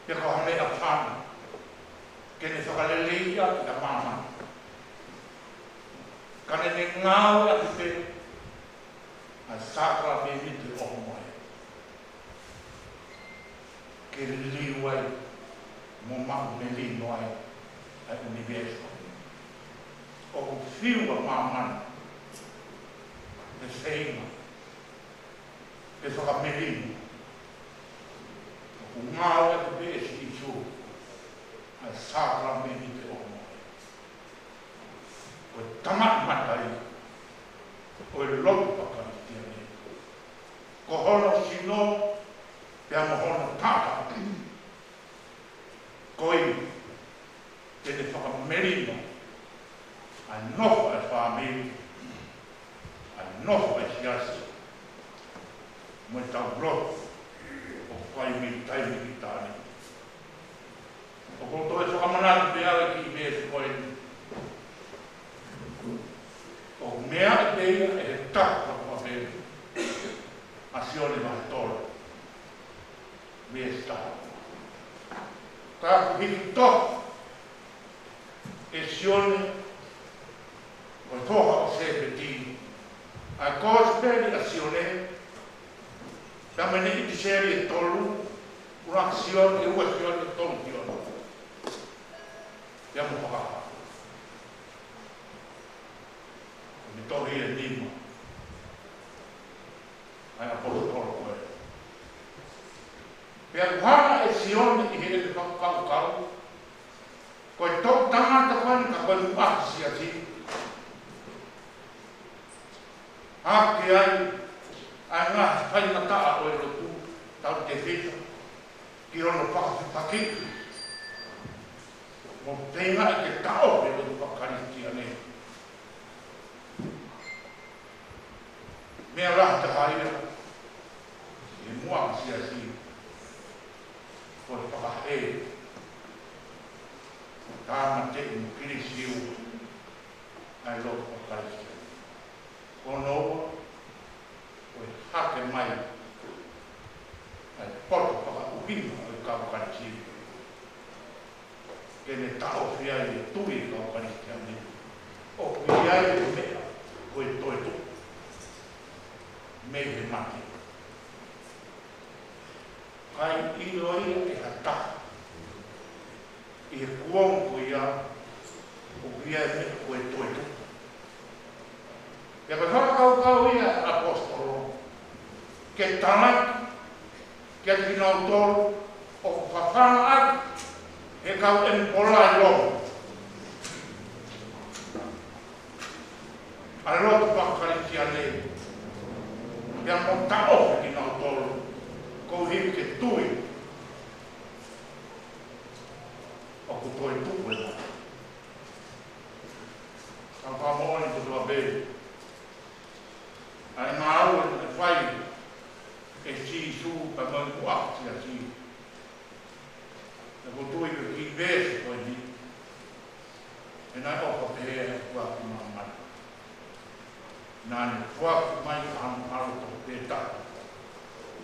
pe ko ha meʻafana ke ne fakaleleiʻi ʻa māmani. Ka naʻa ne ngāueʻaki pē ʻa e sākalamēniti ʻo e ʻohomohe ke liliu ai mo maʻu melino ai ʻa e ʻunivēsi. ʻOku fiu ʻa māmani he feinga ke fakamelino. ʻOku ngāueʻaki pē ʻe Sīsū ʻa e sākalamēniti ʻo e ʻohomohe. Ko e tamaʻimata ia ʻo e lotu faka-Kalisitiane. Ko hono sino pea mo hono taʻataʻa, ko ia te ne fakamelino ʻa e nofo ʻa e fāmili, ʻa e nofo ʻa e siasi, mo ʻetau lotu ʻoku fai mei taimi ki taimi. ʻOku ou toe fakamanatu pē au e kiʻi veesi ko eni. ʻOku meaʻi pē ia ʻe he taha kotoa pē ʻa Sione vahe tolu, veesi taha. Ka ʻoku hiki tohi ʻe Sione, ko e foha ʻo Sēpeti, ʻa e Kōsipeli ʻa Sione, pea mo ʻene ʻipiseli ʻe tolu, ʻuluaki Sione, ua Sione, tolu Sione. Pea mo e faka, Pea ʻoku hanga ʻe Sione ʻi heʻene fakakaukau, ko e toʻutangata ko eni ka ko e muʻaki siasi, ʻoku ʻi ai ʻa e ngaahi faingataʻa ʻo e lotu tautefito ki hono fakafepakiʻi mo feinga ke taʻofi e lotu fakakalisitiane. Meʻa lahi taha ia ʻi he muʻaki siasi, ko e fakahē, tāmateʻi mo kilisiu ʻa e lotu fakakalisitiane. Ko hono ua, ko e hake mai ʻa e poto fakaʻuhinga ʻo e kau Kalisitiane ke ne taʻofi ai e tui e kau Kalisitiane ʻoku ʻi ai e meʻa ko e toetuʻu mei he mate. Kae ʻilo ia ʻe ha taha ʻi he kuonga ko ia ʻoku ʻi ai e meʻa ko e toetuʻu. Pea ko e fakakaukau ia ʻa e ʻaposetolo ke talaki kiate kinautolu ʻoku fafanga ʻaki ʻe he kau ʻemipola ʻi Loma ʻa e lotu fakakalisitiane, pea mo taʻofi kinautolu koeʻuhi ke tui ʻoku toetuʻu e mate. Ka fakamoʻoni kotoa pē ʻa e ngāue naʻe fai ʻe Sīsū pea mo e muʻaki siasi. Naʻa ku tui ko e kiʻi veesi ko eni, ʻe naʻe ʻofa pehē ʻa e ʻOtua ki māmani, naʻa ne foaki mai ʻa hono ʻAlo tofu pē taha,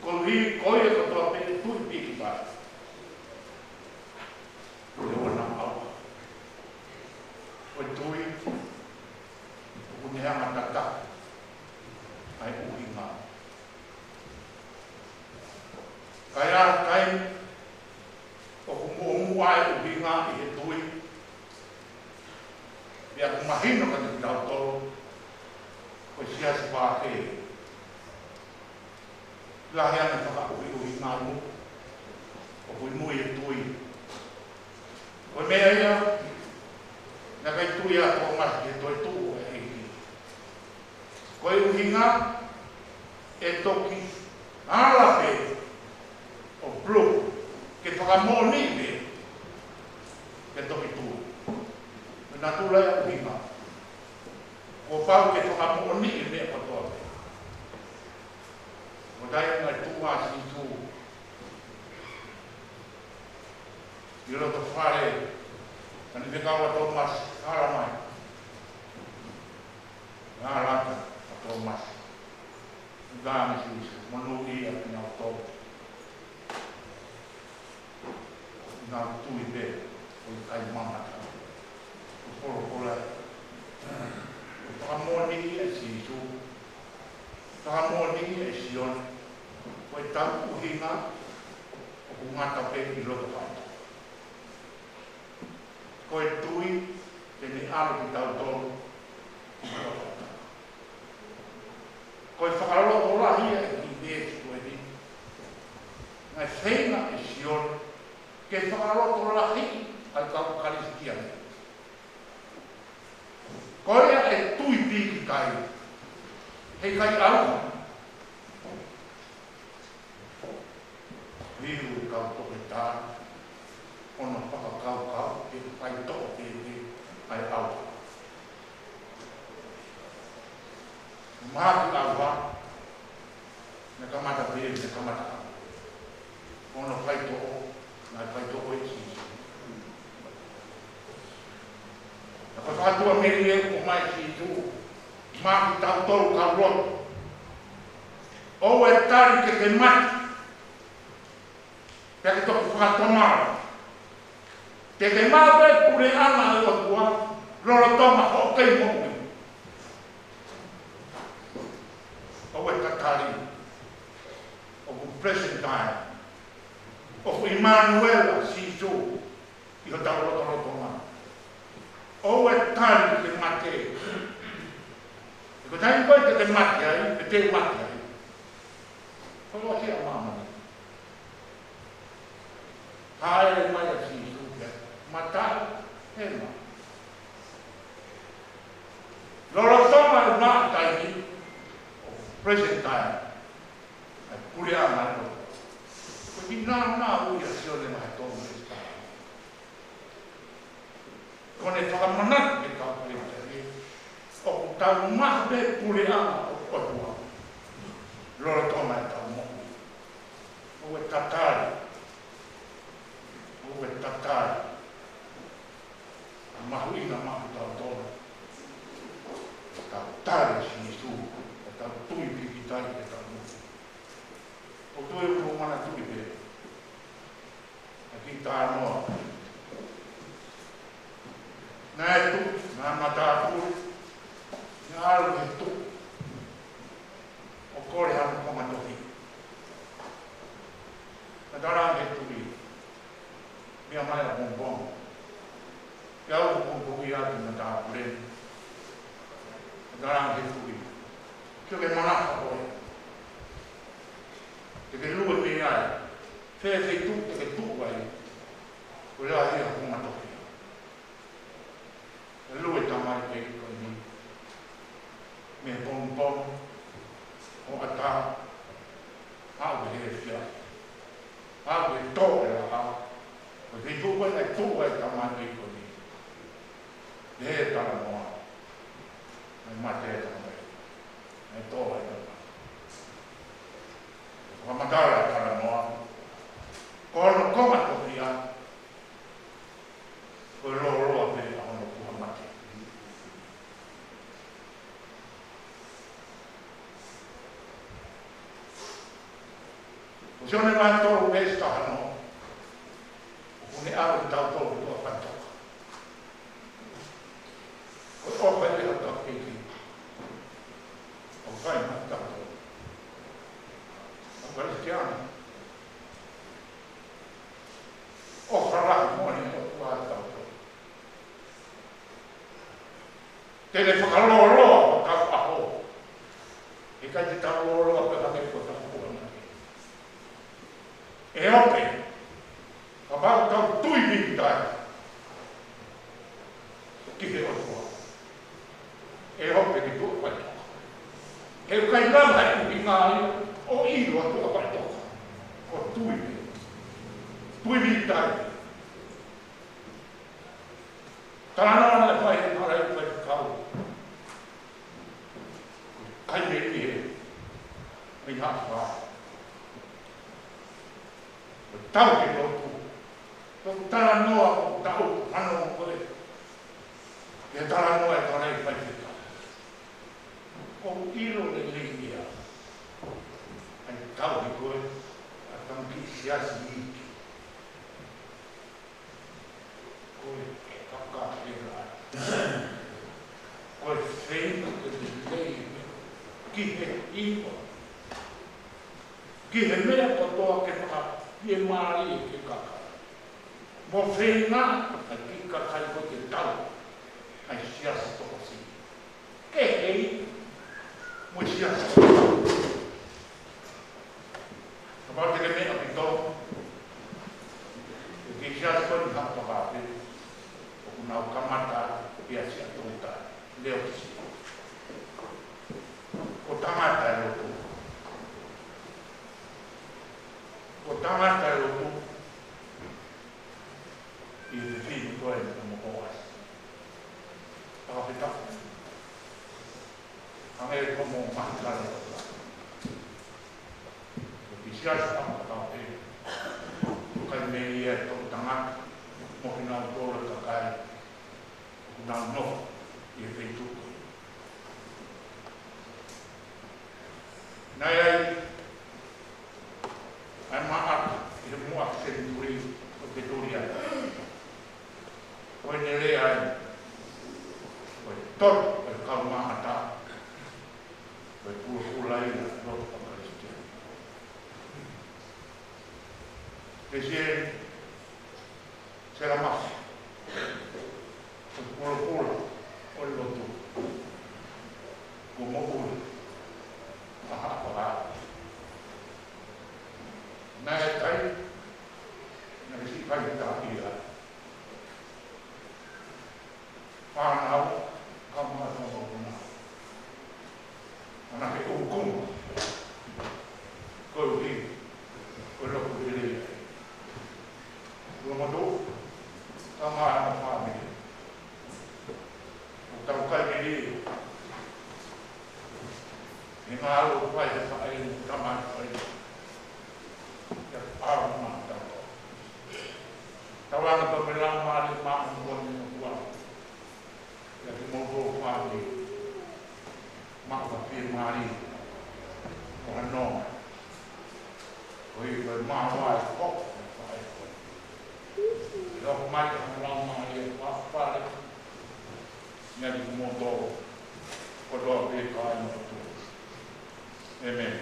koeʻuhi ko ia kotoa pē ʻe tui pē ki ai ʻoua naʻa ʻauha. Ko e tui ʻoku ne hanga ʻo tataki ʻa e ʻuhinga. Ka ʻi ai ha taimi ʻoku muʻomuʻa e ʻuhinga ʻi he tui, pea ʻoku mahino kiate kitautolu ko e siasi pākē. Lahi ange fakaʻuhiʻuhinga ʻi muʻa, ʻoku ʻi mui e tui. Ko e meʻa ia naʻe ʻikai tui ai ʻa Tōmasi ki he toetuʻu ʻo e ʻEiki. Ko e ʻuhinga ʻe toki ala pē ʻo pulu ke fakamoʻoniʻi pē ke toki tui. Ko e natula ia ʻuhinga, kuo pau ke fakamoʻoniʻi e meʻa kotoa pē. Ko e taimi naʻe tuʻu ai ʻa Sīsū ʻi loto fale, naʻa ne fekau ʻa Tōmasi, hala mai. Naʻe ʻalu atu ʻa Tōmasi, ʻuhinga ʻa Sīsū, monūʻia kinautolu ʻoku nau tui pē ʻo ʻikai mamata. Ko e folofola ʻoku fakamoʻoniʻi ʻe Sīsū, fakamoʻoniʻi ʻe Sione, ko e tau ʻuhinga ʻoku ngata pē ʻi loto fale. Ko e tui te ne ʻalu kitautolu ki loto fale. Ko e fakalotolahi ia ʻi he veesi ko eni, naʻe feinga ʻe Sione ke fakalotolahiʻi ʻa e kau Kalisitiane. Ko ia ʻe tui pīkitai, heʻikai ʻauha. Liliu e kau toketā hono fakakaukau ke faitoʻo pē ʻa e ʻauha. Mahaki ʻauha, naʻe kamata pē, naʻe kamata ʻauha. Ko hono faitoʻo, naʻe faitoʻo ʻe Sīsū. Naʻe fakatuʻamelie ʻo mai Sīsū maʻa kitautolu kau lotu. ʻOua ʻe tali ke ke mate pea ke toki fakatomala. Te ke maʻu e puleʻanga ʻo e ʻOtua lolotonga hoʻo kei moʻui. ʻOua ʻe tatali, ʻoku present time, ʻoku ʻImanuela Sīsū ʻi hotau lotolotonga. ʻOua ʻe tali ke ke mate. He ko e taimi ko ē te ke mate ai, pe te u mate ai, ko e ʻosi ʻa māmani. Hāʻele mai ʻa Sīsū ki he mataʻi hema. Lolotonga e maʻu taimi, ʻo present time, ʻa e puleʻanga ʻo e lotu. Ko e nāunau ia ʻa Sione vahe tolu veesi taha. Ko ʻene fakamanatu ki he kau Kalisitiane, ʻoku tau maʻu pē puleʻanga ʻo e ʻOtua lolotonga ʻetau moʻui. ʻOku tatali, ʻoku tatali. Mahuʻinga maʻa kitautolu ke tau tali Sīsū, ke tau tui pīkitai ke tau moʻui. ʻOku ou tui ʻoku mou manatuʻi pē ʻa e kiʻi talanoa. Naʻe tuʻu, naʻe matāpule, naʻe ʻalu ki he tuʻi ʻo kole hano konga tohi. Naʻe talaange ki he tuʻi, meʻa mai ʻapongipongi. Pea ʻalu ʻapongipongi atu matāpule. Naʻe talaange ki he tuʻi, sio ki he manava ko ē. Te ke lue mei ai. Fē feituʻu te ke tuʻu ai, ko e lahi ʻa e konga tohi. Naʻe lue e tamaiki ko eni mei he pongipongi, hoʻatā, aʻu ki he efiafi, aʻu ki he tō e laʻā. Ko e feituʻu ko ē naʻe tuʻu ai e tamaiki ko eni, pehē e talanoa, naʻe mate e tamaiki, naʻe tō ai e tamaiki. Fakamatala e talanoa, ko hono konga tohi ia, ko e lōloa pē ʻa hono tuʻu mei he mate. Ko Sione vahe tolu veesi taha ono, ʻoku ne ʻave kitautolu ki tuʻa faʻitoka. Ko e ʻofa ia ʻa hotau ʻEiki ʻoku fai maʻatautolu ʻa e Kalisitiane. ʻOfa lahi moʻoni ʻa e ʻOtua ʻiate kitautolu. Te ne fakalōloa hotau ʻaho. ʻIkai te tau lōloa pē hangē ko hotau ʻaho ni. ʻE ope, kapau te tau tui pīkitai ki he ʻOtua, ʻe ope ki tuʻa faʻitoka. He ʻoku ʻikai lava ʻe he ʻuhinga ia ʻo ʻilo ʻa tuʻa faʻitoka, ko e tui pē. Tui pīkitai. Talanoa naʻe fai ʻe he malaʻia faifekau, ko e kai meʻi ē mei Haʻapai. Ko e tau ki he lotu. Ko e talanoa, ko e tau, ano ko ē. Ko e talanoa ʻa e malaʻia faifekau. ʻOku ʻilo lelei ia ʻa e tauhi ko ē ʻa e tamaiki siasi iiki. Ko e kaka pē ia. Ko e feinga ke lelei ki he hiva, ki he meʻa kotoa ke fakafiemālie ki he kakai. Mo feinga ʻa e kiʻi kakai ko ē ke tau ʻa e siasi tokosiʻi. Ke hei mo e siasi. Kapau te ke meʻa ʻaupito, ʻe kei siasi ko eni Haʻapai ʻoku nau kamata pea Siaʻatoutai, Leotisia. Ko e tangata e lotu. Ko e tangata e lotu. ʻI he fefine ko ē naʻa mo hoasi. Fakafetaʻi. Hangē ko hoʻomou mahino ʻoku ʻi he siasi Haʻapai, ʻoku kai meʻi ʻa e toʻutangata mo kinautolu e kakai ʻoku nau nofo ʻi he feituʻu ko ē. Naʻe ʻi ai ʻa e maʻata ʻi he muʻa senituli ʻo Petulia. Ko ʻene lea ē, ko e toto ʻo e kau maʻata, ko e pulopula ia ʻo e lotu faka-Kalisitiane. Pea ʻi he Sela Masi, ko e pulopula ʻo e lotu, ko e moʻui ʻa Haʻapai. Naʻe ʻi ai, naʻe siʻi fai Fānau, ka mā tō mā. ʻAna ke ʻukunga. Koeʻuhi ko e lotu lelei. Ua matu, ka mā ʻa e fāmili. ʻOku tau kai meli. ʻI he ngāue ʻoku fai he faʻē ni, tamai faʻē ni. Ia ʻalu mā tau. Tau anga tau mela mā ni mā ʻoku ni ʻoku ʻalu. Ia ki mou tō fāmili. Mā ka pie mā ni. ʻO hano. ʻOi, ʻoi mā wai ko. Ia ʻoku mai ka lau mā ni ʻoku ʻalu pale. Ia ki mou tō. Ko tō pē ka ai mou tō. ʻĒmeni.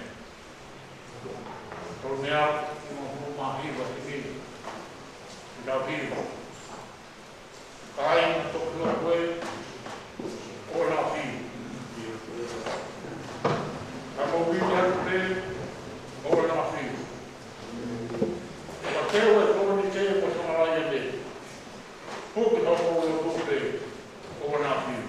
Tolu mea, ʻi mo hu mahi wa timi. Ki tau hiva. Kāinga tokoua ko e, ʻoua naʻa fiu. Ka mou fiu atu pē, ʻoua naʻa fiu. Ka teu e tō ni ke mo sa malai ane. Puke hoko ʻo tō pē, ʻoua naʻa fiu.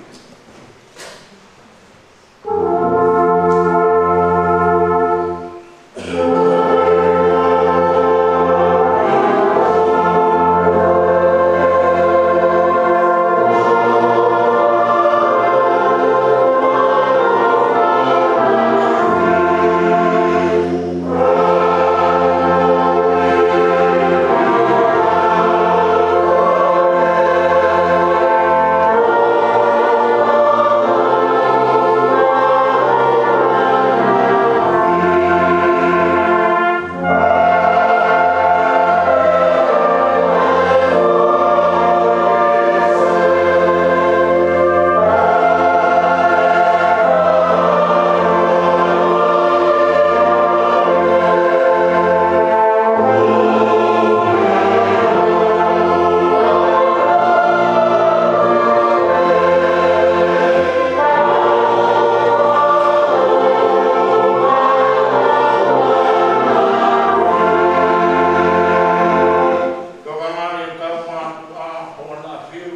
Tokanga ʻi he kau mātuʻa, ʻoua naʻa fiu.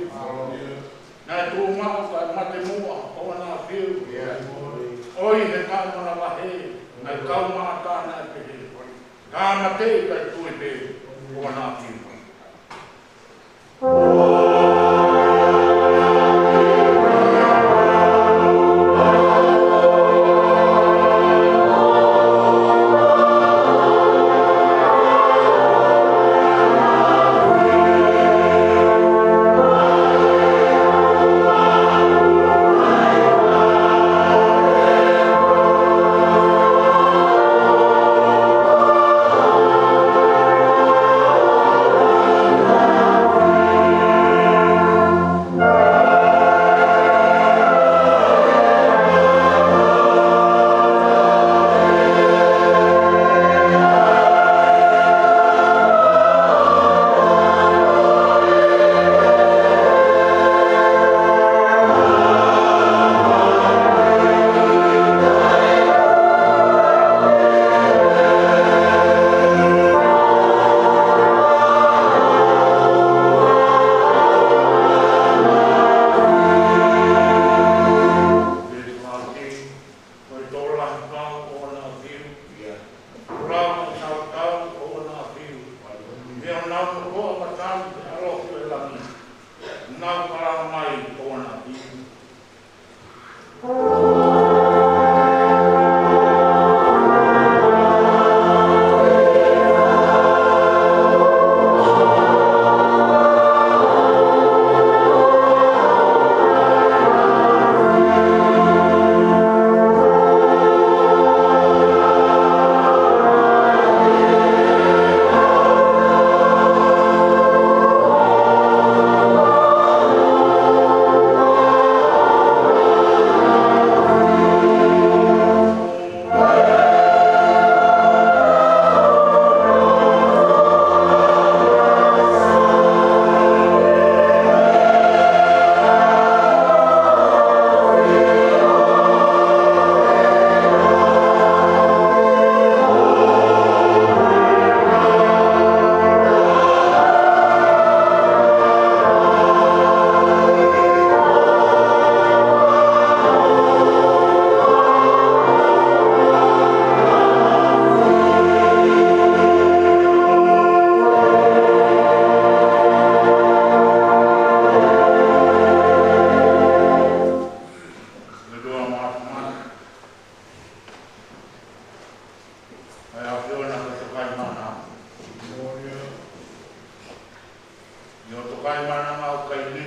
Naʻe tuʻu maʻu kae mate muʻa, ʻoua naʻa fiu. ʻOi he kae manavahē, naʻe kau maʻata naʻe pehē. Tāmateʻi kae tui pē, ʻoua naʻa fiu. Ko e tokolahi kau ʻoua naʻa fiu. Ia. Tokolahi kau ʻoua naʻa fiu. Ia nau ko ʻoua naʻa fiu, ʻa e ʻaloʻofa ʻo e langi. Nau kala mai ʻoua naʻa fiu.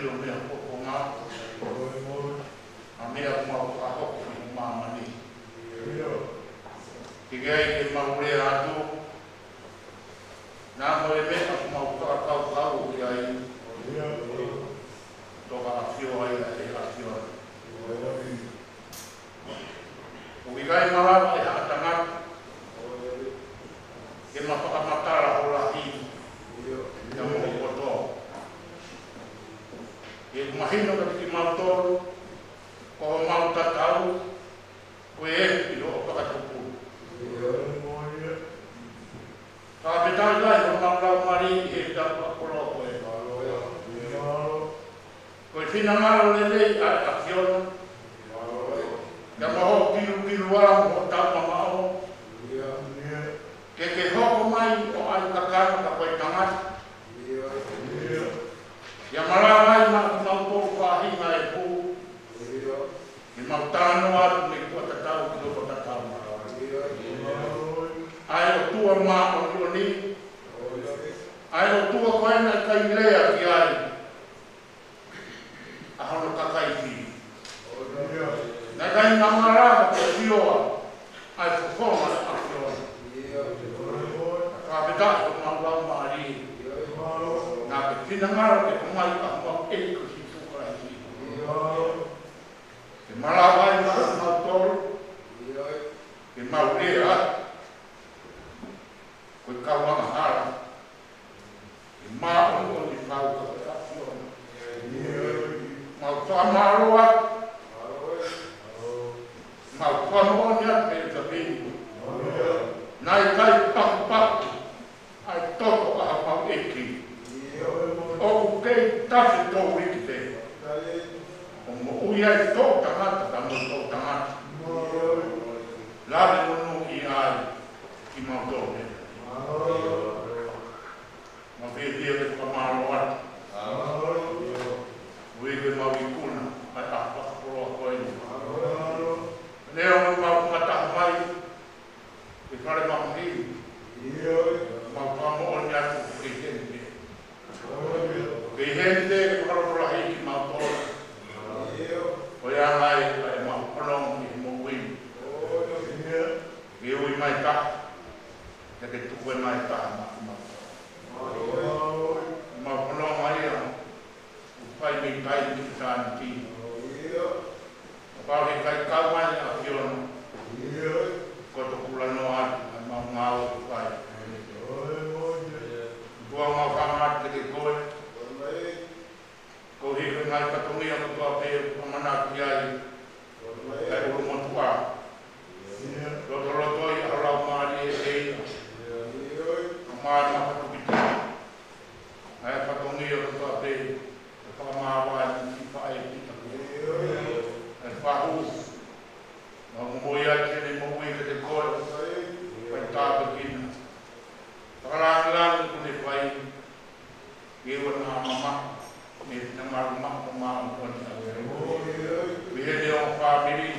ʻo meʻa ko ko ngā ʻa meʻa ʻoku mau fakahoko ʻi māmani. Ke ke ai ke mau lea atu, naʻa mo e meʻa ʻoku mau fakakaukau ki ai, toka ʻafio ai ʻa e ʻAfiona. ʻOku ʻikai malava ʻe ha tangata ke ma fakamatala ho lahi ʻia moʻoku kotoa. ʻOku mahino kiate kimautolu ko homau tatau ko e ʻi hoʻo fakatupu. Fakafetaʻi lahi homau laumālie ʻi he tau fakakoloa ko ē. Ko e finangalo lelei ʻa e ʻAfiona, ka mo hoʻo kilukilu ʻa mo hoʻo tau mamaʻo, ke ke hoko mai ʻo ʻai kakano ka ko e tangata. ʻIa malava ai maʻa kimautolu faʻahinga e pū, ke mau talanoa atu mei tuʻa tatau ki loto tatau. ʻA e ʻOtua māʻoniʻoni, ʻa e ʻOtua ko ē naʻe ʻikai lea ki ai ʻa hono kakai fili. Naʻe ʻikai malava ke sioa ʻa e fofonga ʻo e ʻAfiona. Fakafetaʻi homau laumālie. Naʻa ke finangalo ke ʻomai ʻa homau ʻEiki ko Sīsū Kalaisi. Ke malava ai maʻa kimautolu ke mau lea atu ko e kau angahala, ʻi māʻoniʻoni fau ka ko e ʻAfiona. Mau fakamālō atu, mau fakamoʻoni atu ʻe Tavini, naʻe ʻikai pakupaku ʻa e toto ʻa homau ʻEiki. ʻOku kei tafe tō wiki pē ʻo moʻui ai toʻutangata ka mo e toʻutangata. Lave monūʻia ai kimautolu pē. Mau fiefia ke fakamālō atu. Ui ke mau ikuna ʻa e ʻaho fakakoloa ko eni. Leo ʻoku mau fakataha mai ʻi he fale mamahi, mau fakamoʻoni atu ʻoku kei heni pē. Kei heni pē ke fakalotolahi kimautolu. Ko ia ai ʻa e mau fanongo ʻi he moʻui. Ke ui mai taha, ke ke tuku mai taha maʻa kimautolu. Mau fanongo mai ia, ʻoku fai mei taimi ki ʻitāniti. Kapau he ʻikai kau mai ʻa e ʻAfiona, ko e tokula noa atu ʻa e mau ngāue ʻoku fai. ʻOtua mau fakaʻamu atu kiate koe. Koeʻuhi ko e ngaahi fatongia kotoa pē ʻoku ʻamanaki ai ʻa e ʻulumotuʻa. Lotolotoi ʻa ho laumālie ʻEiki. ʻA mai ma fatukituki ʻa e fatongia kotoa pē ʻoku fakamāvae mo siʻi faʻē kita. ʻA e fahu, mau momoʻi atu ʻene moʻui kiate koe, fai tāpuekina. Fakalāngilangi kuo ne fai, ke ʻoua naʻa mamaʻo mei he finangalo maʻa ko māʻoniʻoni ʻa e ʻEiki. Pehē ni ʻo fāmili.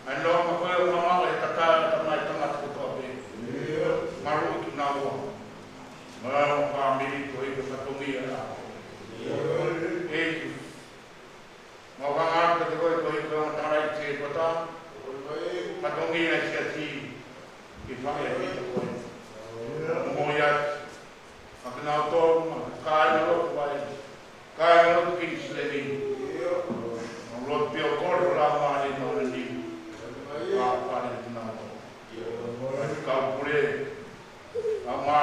ʻA e nonga ko ē ʻoku mamaʻo he tata ʻa e tamai tangata kotoa pē. Maluʻi kinaua. Maluʻi fāmili koeʻuhi ko e fatongia ʻa e ʻEiki. Mau hanga atu kiate koe koeʻuhi ko e ongo tangataʻeiki kota. Fatongia ʻa e siasi ʻi he faʻē ʻa kita ko ē. Momoʻi atu ʻa kinautolu, ʻa e kāingalotu ʻa e, kāingalotu Kinisileni. Mau lotu pē ʻo kole ho Laumālie Māʻoniʻoni ke fale kinautolu. ʻA e kau pule, kau mā,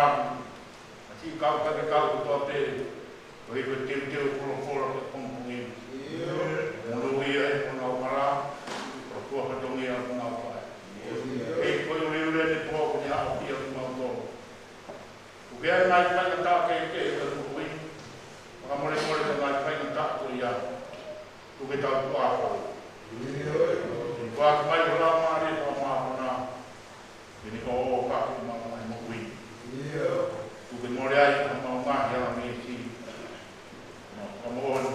ʻa e siʻi kau faifekau kotoa pē, koeʻuhi ko e teuteu folofola ki he pongipongi ni. Monūʻia ʻi honau hala, ʻo fua fatongia ʻo honau fai. ʻEiki, ko e uleule ʻo e pō ko eni ʻa e ʻAfiona maʻa kimautolu. ʻOku ʻi ai e ngaahi faingataʻa kehekehe ʻi he moʻui. Fakamolemole ki he ngaahi faingataʻa ko ia. Tuku ke tau tuʻa ʻo. Tuku atu mai ho Laumālie Māʻoniʻoni. Ke ne ʻoʻo ʻaki ʻemau ngaahi moʻui. Tuku ke mole ai ʻemau ngaahi ala meesi. Mau fakamoʻoni.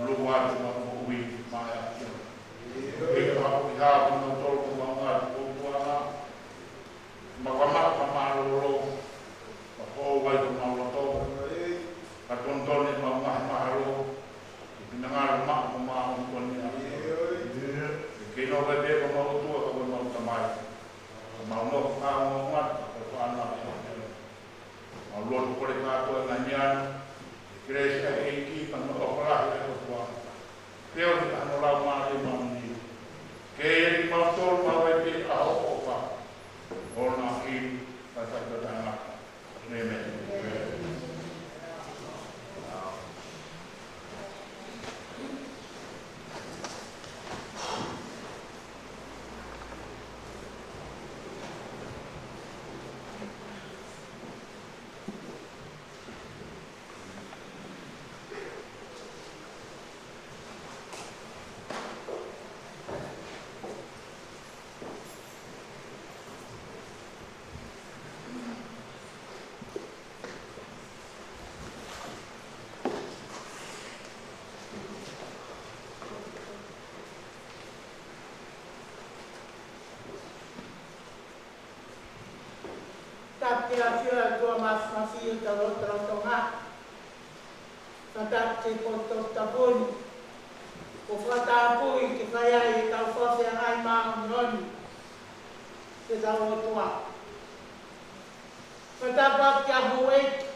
ʻUluaki ʻemau moʻui maʻa e ʻAfiona. ʻEiki, ʻoku haʻu kimautolu ko homau ngaahi tupuʻanga. Mau fakamālō, fakamālōlō. Mau foʻou ai homau loto. Fakatonutonu ʻemau ngaahi mahalo. Mafio tau lotolotonga. Fakatapu ki he poto tapu ni. Ko e fakatapu ke fai ai ʻetau fakafeangai māʻoniʻoni ki heʻetau ʻOtua. Fakatapu ki he houʻeiki,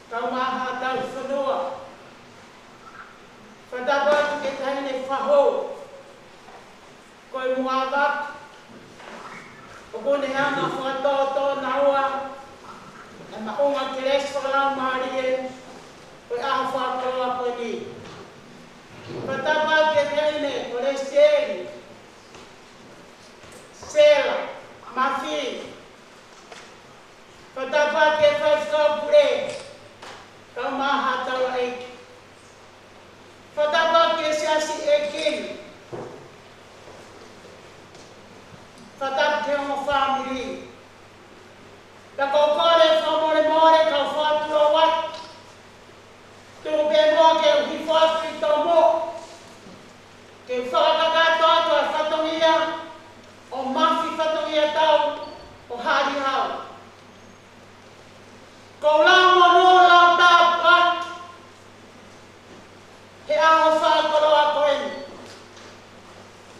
kae ʻumaʻā haʻa tauhi fonua. Fakatapu ki he taʻahine fakahou ko e Muʻavaki, ʻoku ne hanga ʻo fakatōtōnaua e maʻunga kelesi fakalaumālie ʻo e ʻaho fakakoloa ko eni. Fakatapu ki he taʻahine ko Lesieli, Sela, Mafi. Fakatapu ki he faifekau pule, kae ʻumaʻā haʻa taulaʻeiki. Fakatapu ki he siasi ʻeiki ni. Fakatapu ki he ongo fāmili. Pea ko e kole fakamolemole, kau fakatulou atu. Tuku pē muʻa ke u hifo atu ʻi tomo, ke fakakakato atu ʻa e fatongia ʻo Mafi, fatongia tau ʻo Haliau. Ko e lau monū, lau tāpuaki he ʻaho fakakoloa ko eni.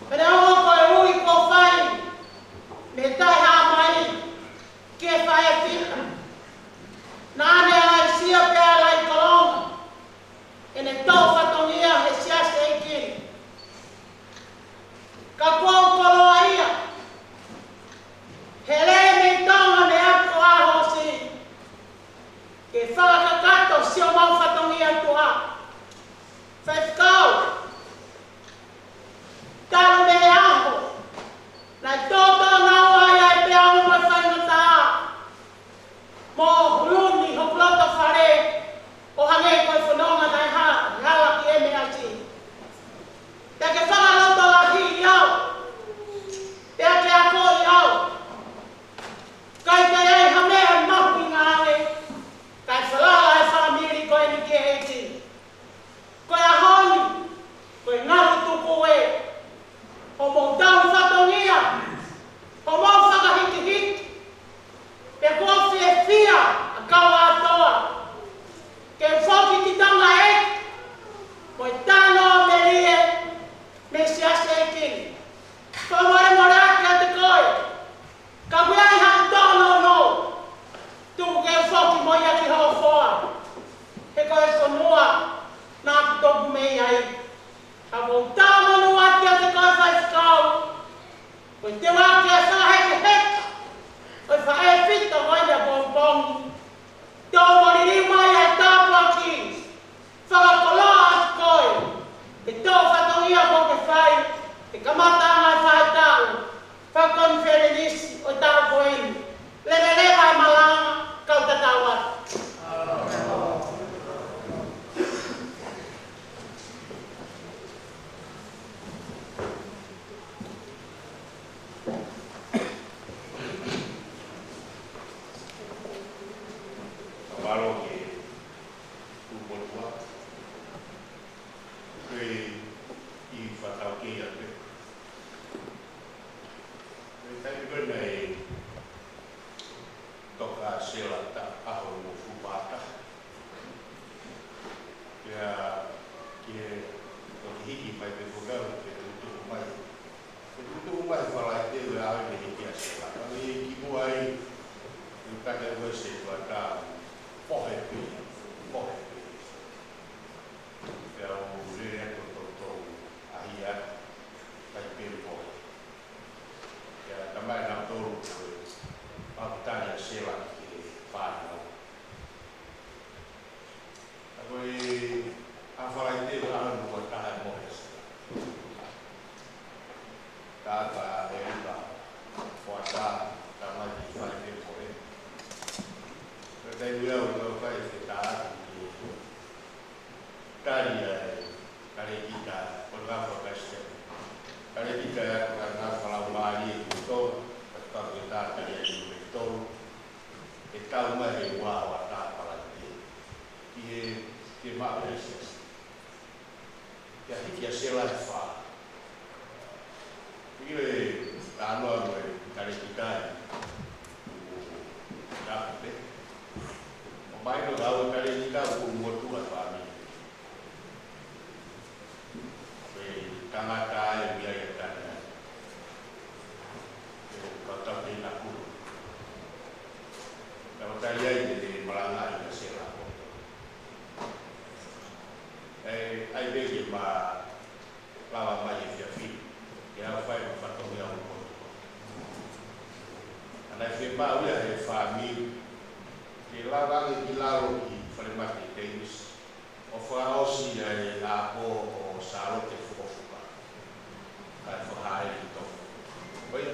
Pea neongo ko e ui kuo fai mei he Taʻehāmai ki he Faʻē Fita, naʻa ne ʻaisia pea lahi kolonga ʻene tō fatongia he siasi ʻeiki ni. Ka kuo u koloaʻia he lele mei Tonga mei ʻapi ko ʻAhosi ke fakakakato siʻomau fatongia tuʻa. Faifekau, talu mei he ʻaho naʻe tōtōnaua ai ʻa e peau mo e faingataʻa mo hulu ni hoku loto fale, ʻo hangē ko e fononga naʻe ha-, hala ki he meʻa ni. Pea ke fakalotolahiʻi au, pea ke akoʻi au. ʻIkai ke ʻi ai ha meʻa mahuʻinga ange, kae falala e fāmili ko eni ki he ʻEiki. Ko e ʻaho ni, ko e ngalu tuku ē, hoʻomou tau fatongia, hoʻomou fakahikihiki, pea kuo fiefia ʻa e kau ʻa e ʻOtua ke foki ki Tonga ē, mo e tano melie mei he siasi ʻeiki ni. Fakamolemole atu kiate koe, ka ʻi ai haʻo tōnounou, tuku ke foki mo ia ki hoʻo foa, he ko e fonua naʻa ku tupu mei ai. Ka ʻoku ou tau monū atu kiate koe faifekau, ko e teu ake ʻa e fakahekeheka ʻo e Faʻē Fita ko eni ʻapongipongi. Tau mo liliu mai ʻa e tāpuaki fakakoloa atu koe, he tō fatongia kuo ke fai, he kamataʻanga ʻo e faʻahitaʻu fakakonifelenisi ʻo e taʻu ko eni. Leveleva e malanga, kau tatau atu. Mālō ki he ʻū motuʻa. Ko e kiʻi fakataukei atu pē. Ko e taimi ko ē naʻe toka ʻa Sela, taʻu hongofulu mā taha. Pea ke toki hiki mai pē fokau, ke tuʻutuʻu mai. Ke tuʻutuʻu mai Falaite ʻo e ʻaho ni hiki ʻa Sela. Ka mei kimuʻa ai, ʻi he kake ʻo e Setuata, mohe pē, mohe pē. Pea u lele atu ʻo toutou ʻaʻahi atu, kai pē mohe. Pea talamai ʻe nautolu ko e maʻu tali ʻa Sela ki he fānau. Ka ko e ʻaho Falaite ʻo e ʻaho hongofulu mā taha e mohe ʻa Sela. Taʻata e uta, ʻo ata, talamai ke fai pē mohe. Ko e taimi ia ʻoku ou fai e fetā atu ki he tali ʻa e kalēkita, ko e ngaahi fakasite. Kalēkita ia ko e ngaahi fakalaumālie ʻi Tonga, ka ko e tā tali ʻa e ʻi Tonga. ʻE tau mai he ua ʻo ata Falaite. Ki he, ki he maʻu ʻa e siasi. Ke hiki ʻa Sela he fā. ʻIo, e talanoa mo e kalēkita ia. Ka ʻo mai no ngāue kale ni ka ʻoku motuʻa fāmili. Ko e tangata ʻe ui ai ʻa Tania. Ko e kau tau kei naku. Ka ʻo Tania ʻi he malanga ʻi he sela. ʻE, ʻai pē ke ma lava mai e fiefia, ke ʻalu fai mo fatongia ʻo motuʻa. ʻA ia ʻe fiemaʻu ia he fāmili, ke lava ange ki lalo ki Falemate Davis, ʻo fakaʻosi ʻa e ʻapo ʻo Sālote Fukofuka. Kae fakahā e ʻi Tonga. Ko ia,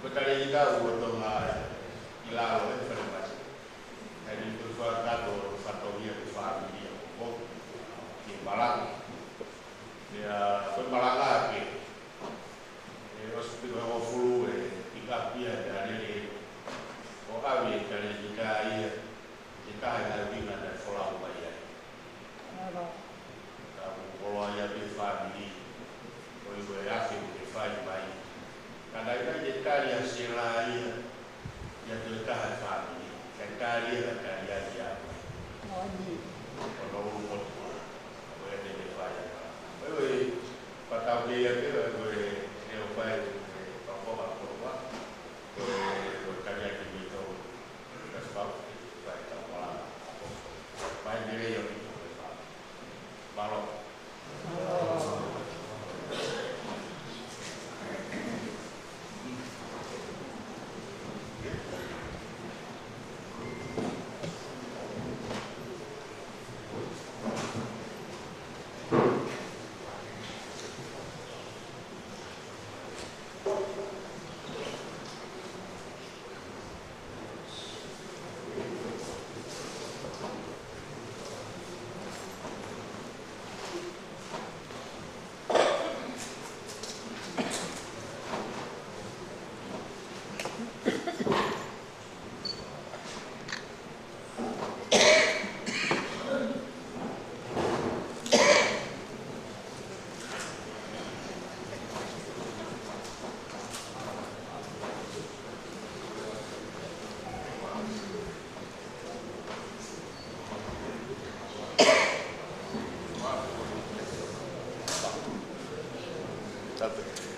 ko e kale ni ka ʻoku ʻi Tonga ʻi lalo ʻi Falemate. ʻE ni ko e fakatato fatongia ki he fāmili ʻo motuʻa, ki he malanga. Pea ko e malanga ke, ʻe ʻosi pē ko e hongofulu e pick up ia ʻe Tania ʻo ʻave ʻe Tania ia, ʻi he taha e ngaahi ʻuhinga naʻe folau mai ai. Ka ʻoku koloa ia pē fāmili, ko e ʻuhi ko e afe ʻoku ke fai mai. Ka naʻe ʻikai ke tali ʻa Sela ia, ʻi ha toe taha e fāmili, kae tali ia, kae tali ia ʻi ai. ʻO no ʻulu motuʻa, ko e te te fai. Ko e, ko e, patau ke ia ke, ko e, ʻe ʻo fai, ko e, ko e, ko e, ko e, ko e, ko e tali ia ke me tau, that's about it, fai tau malanga. Mai mele ia ki tau e fā. Mālō. Tape.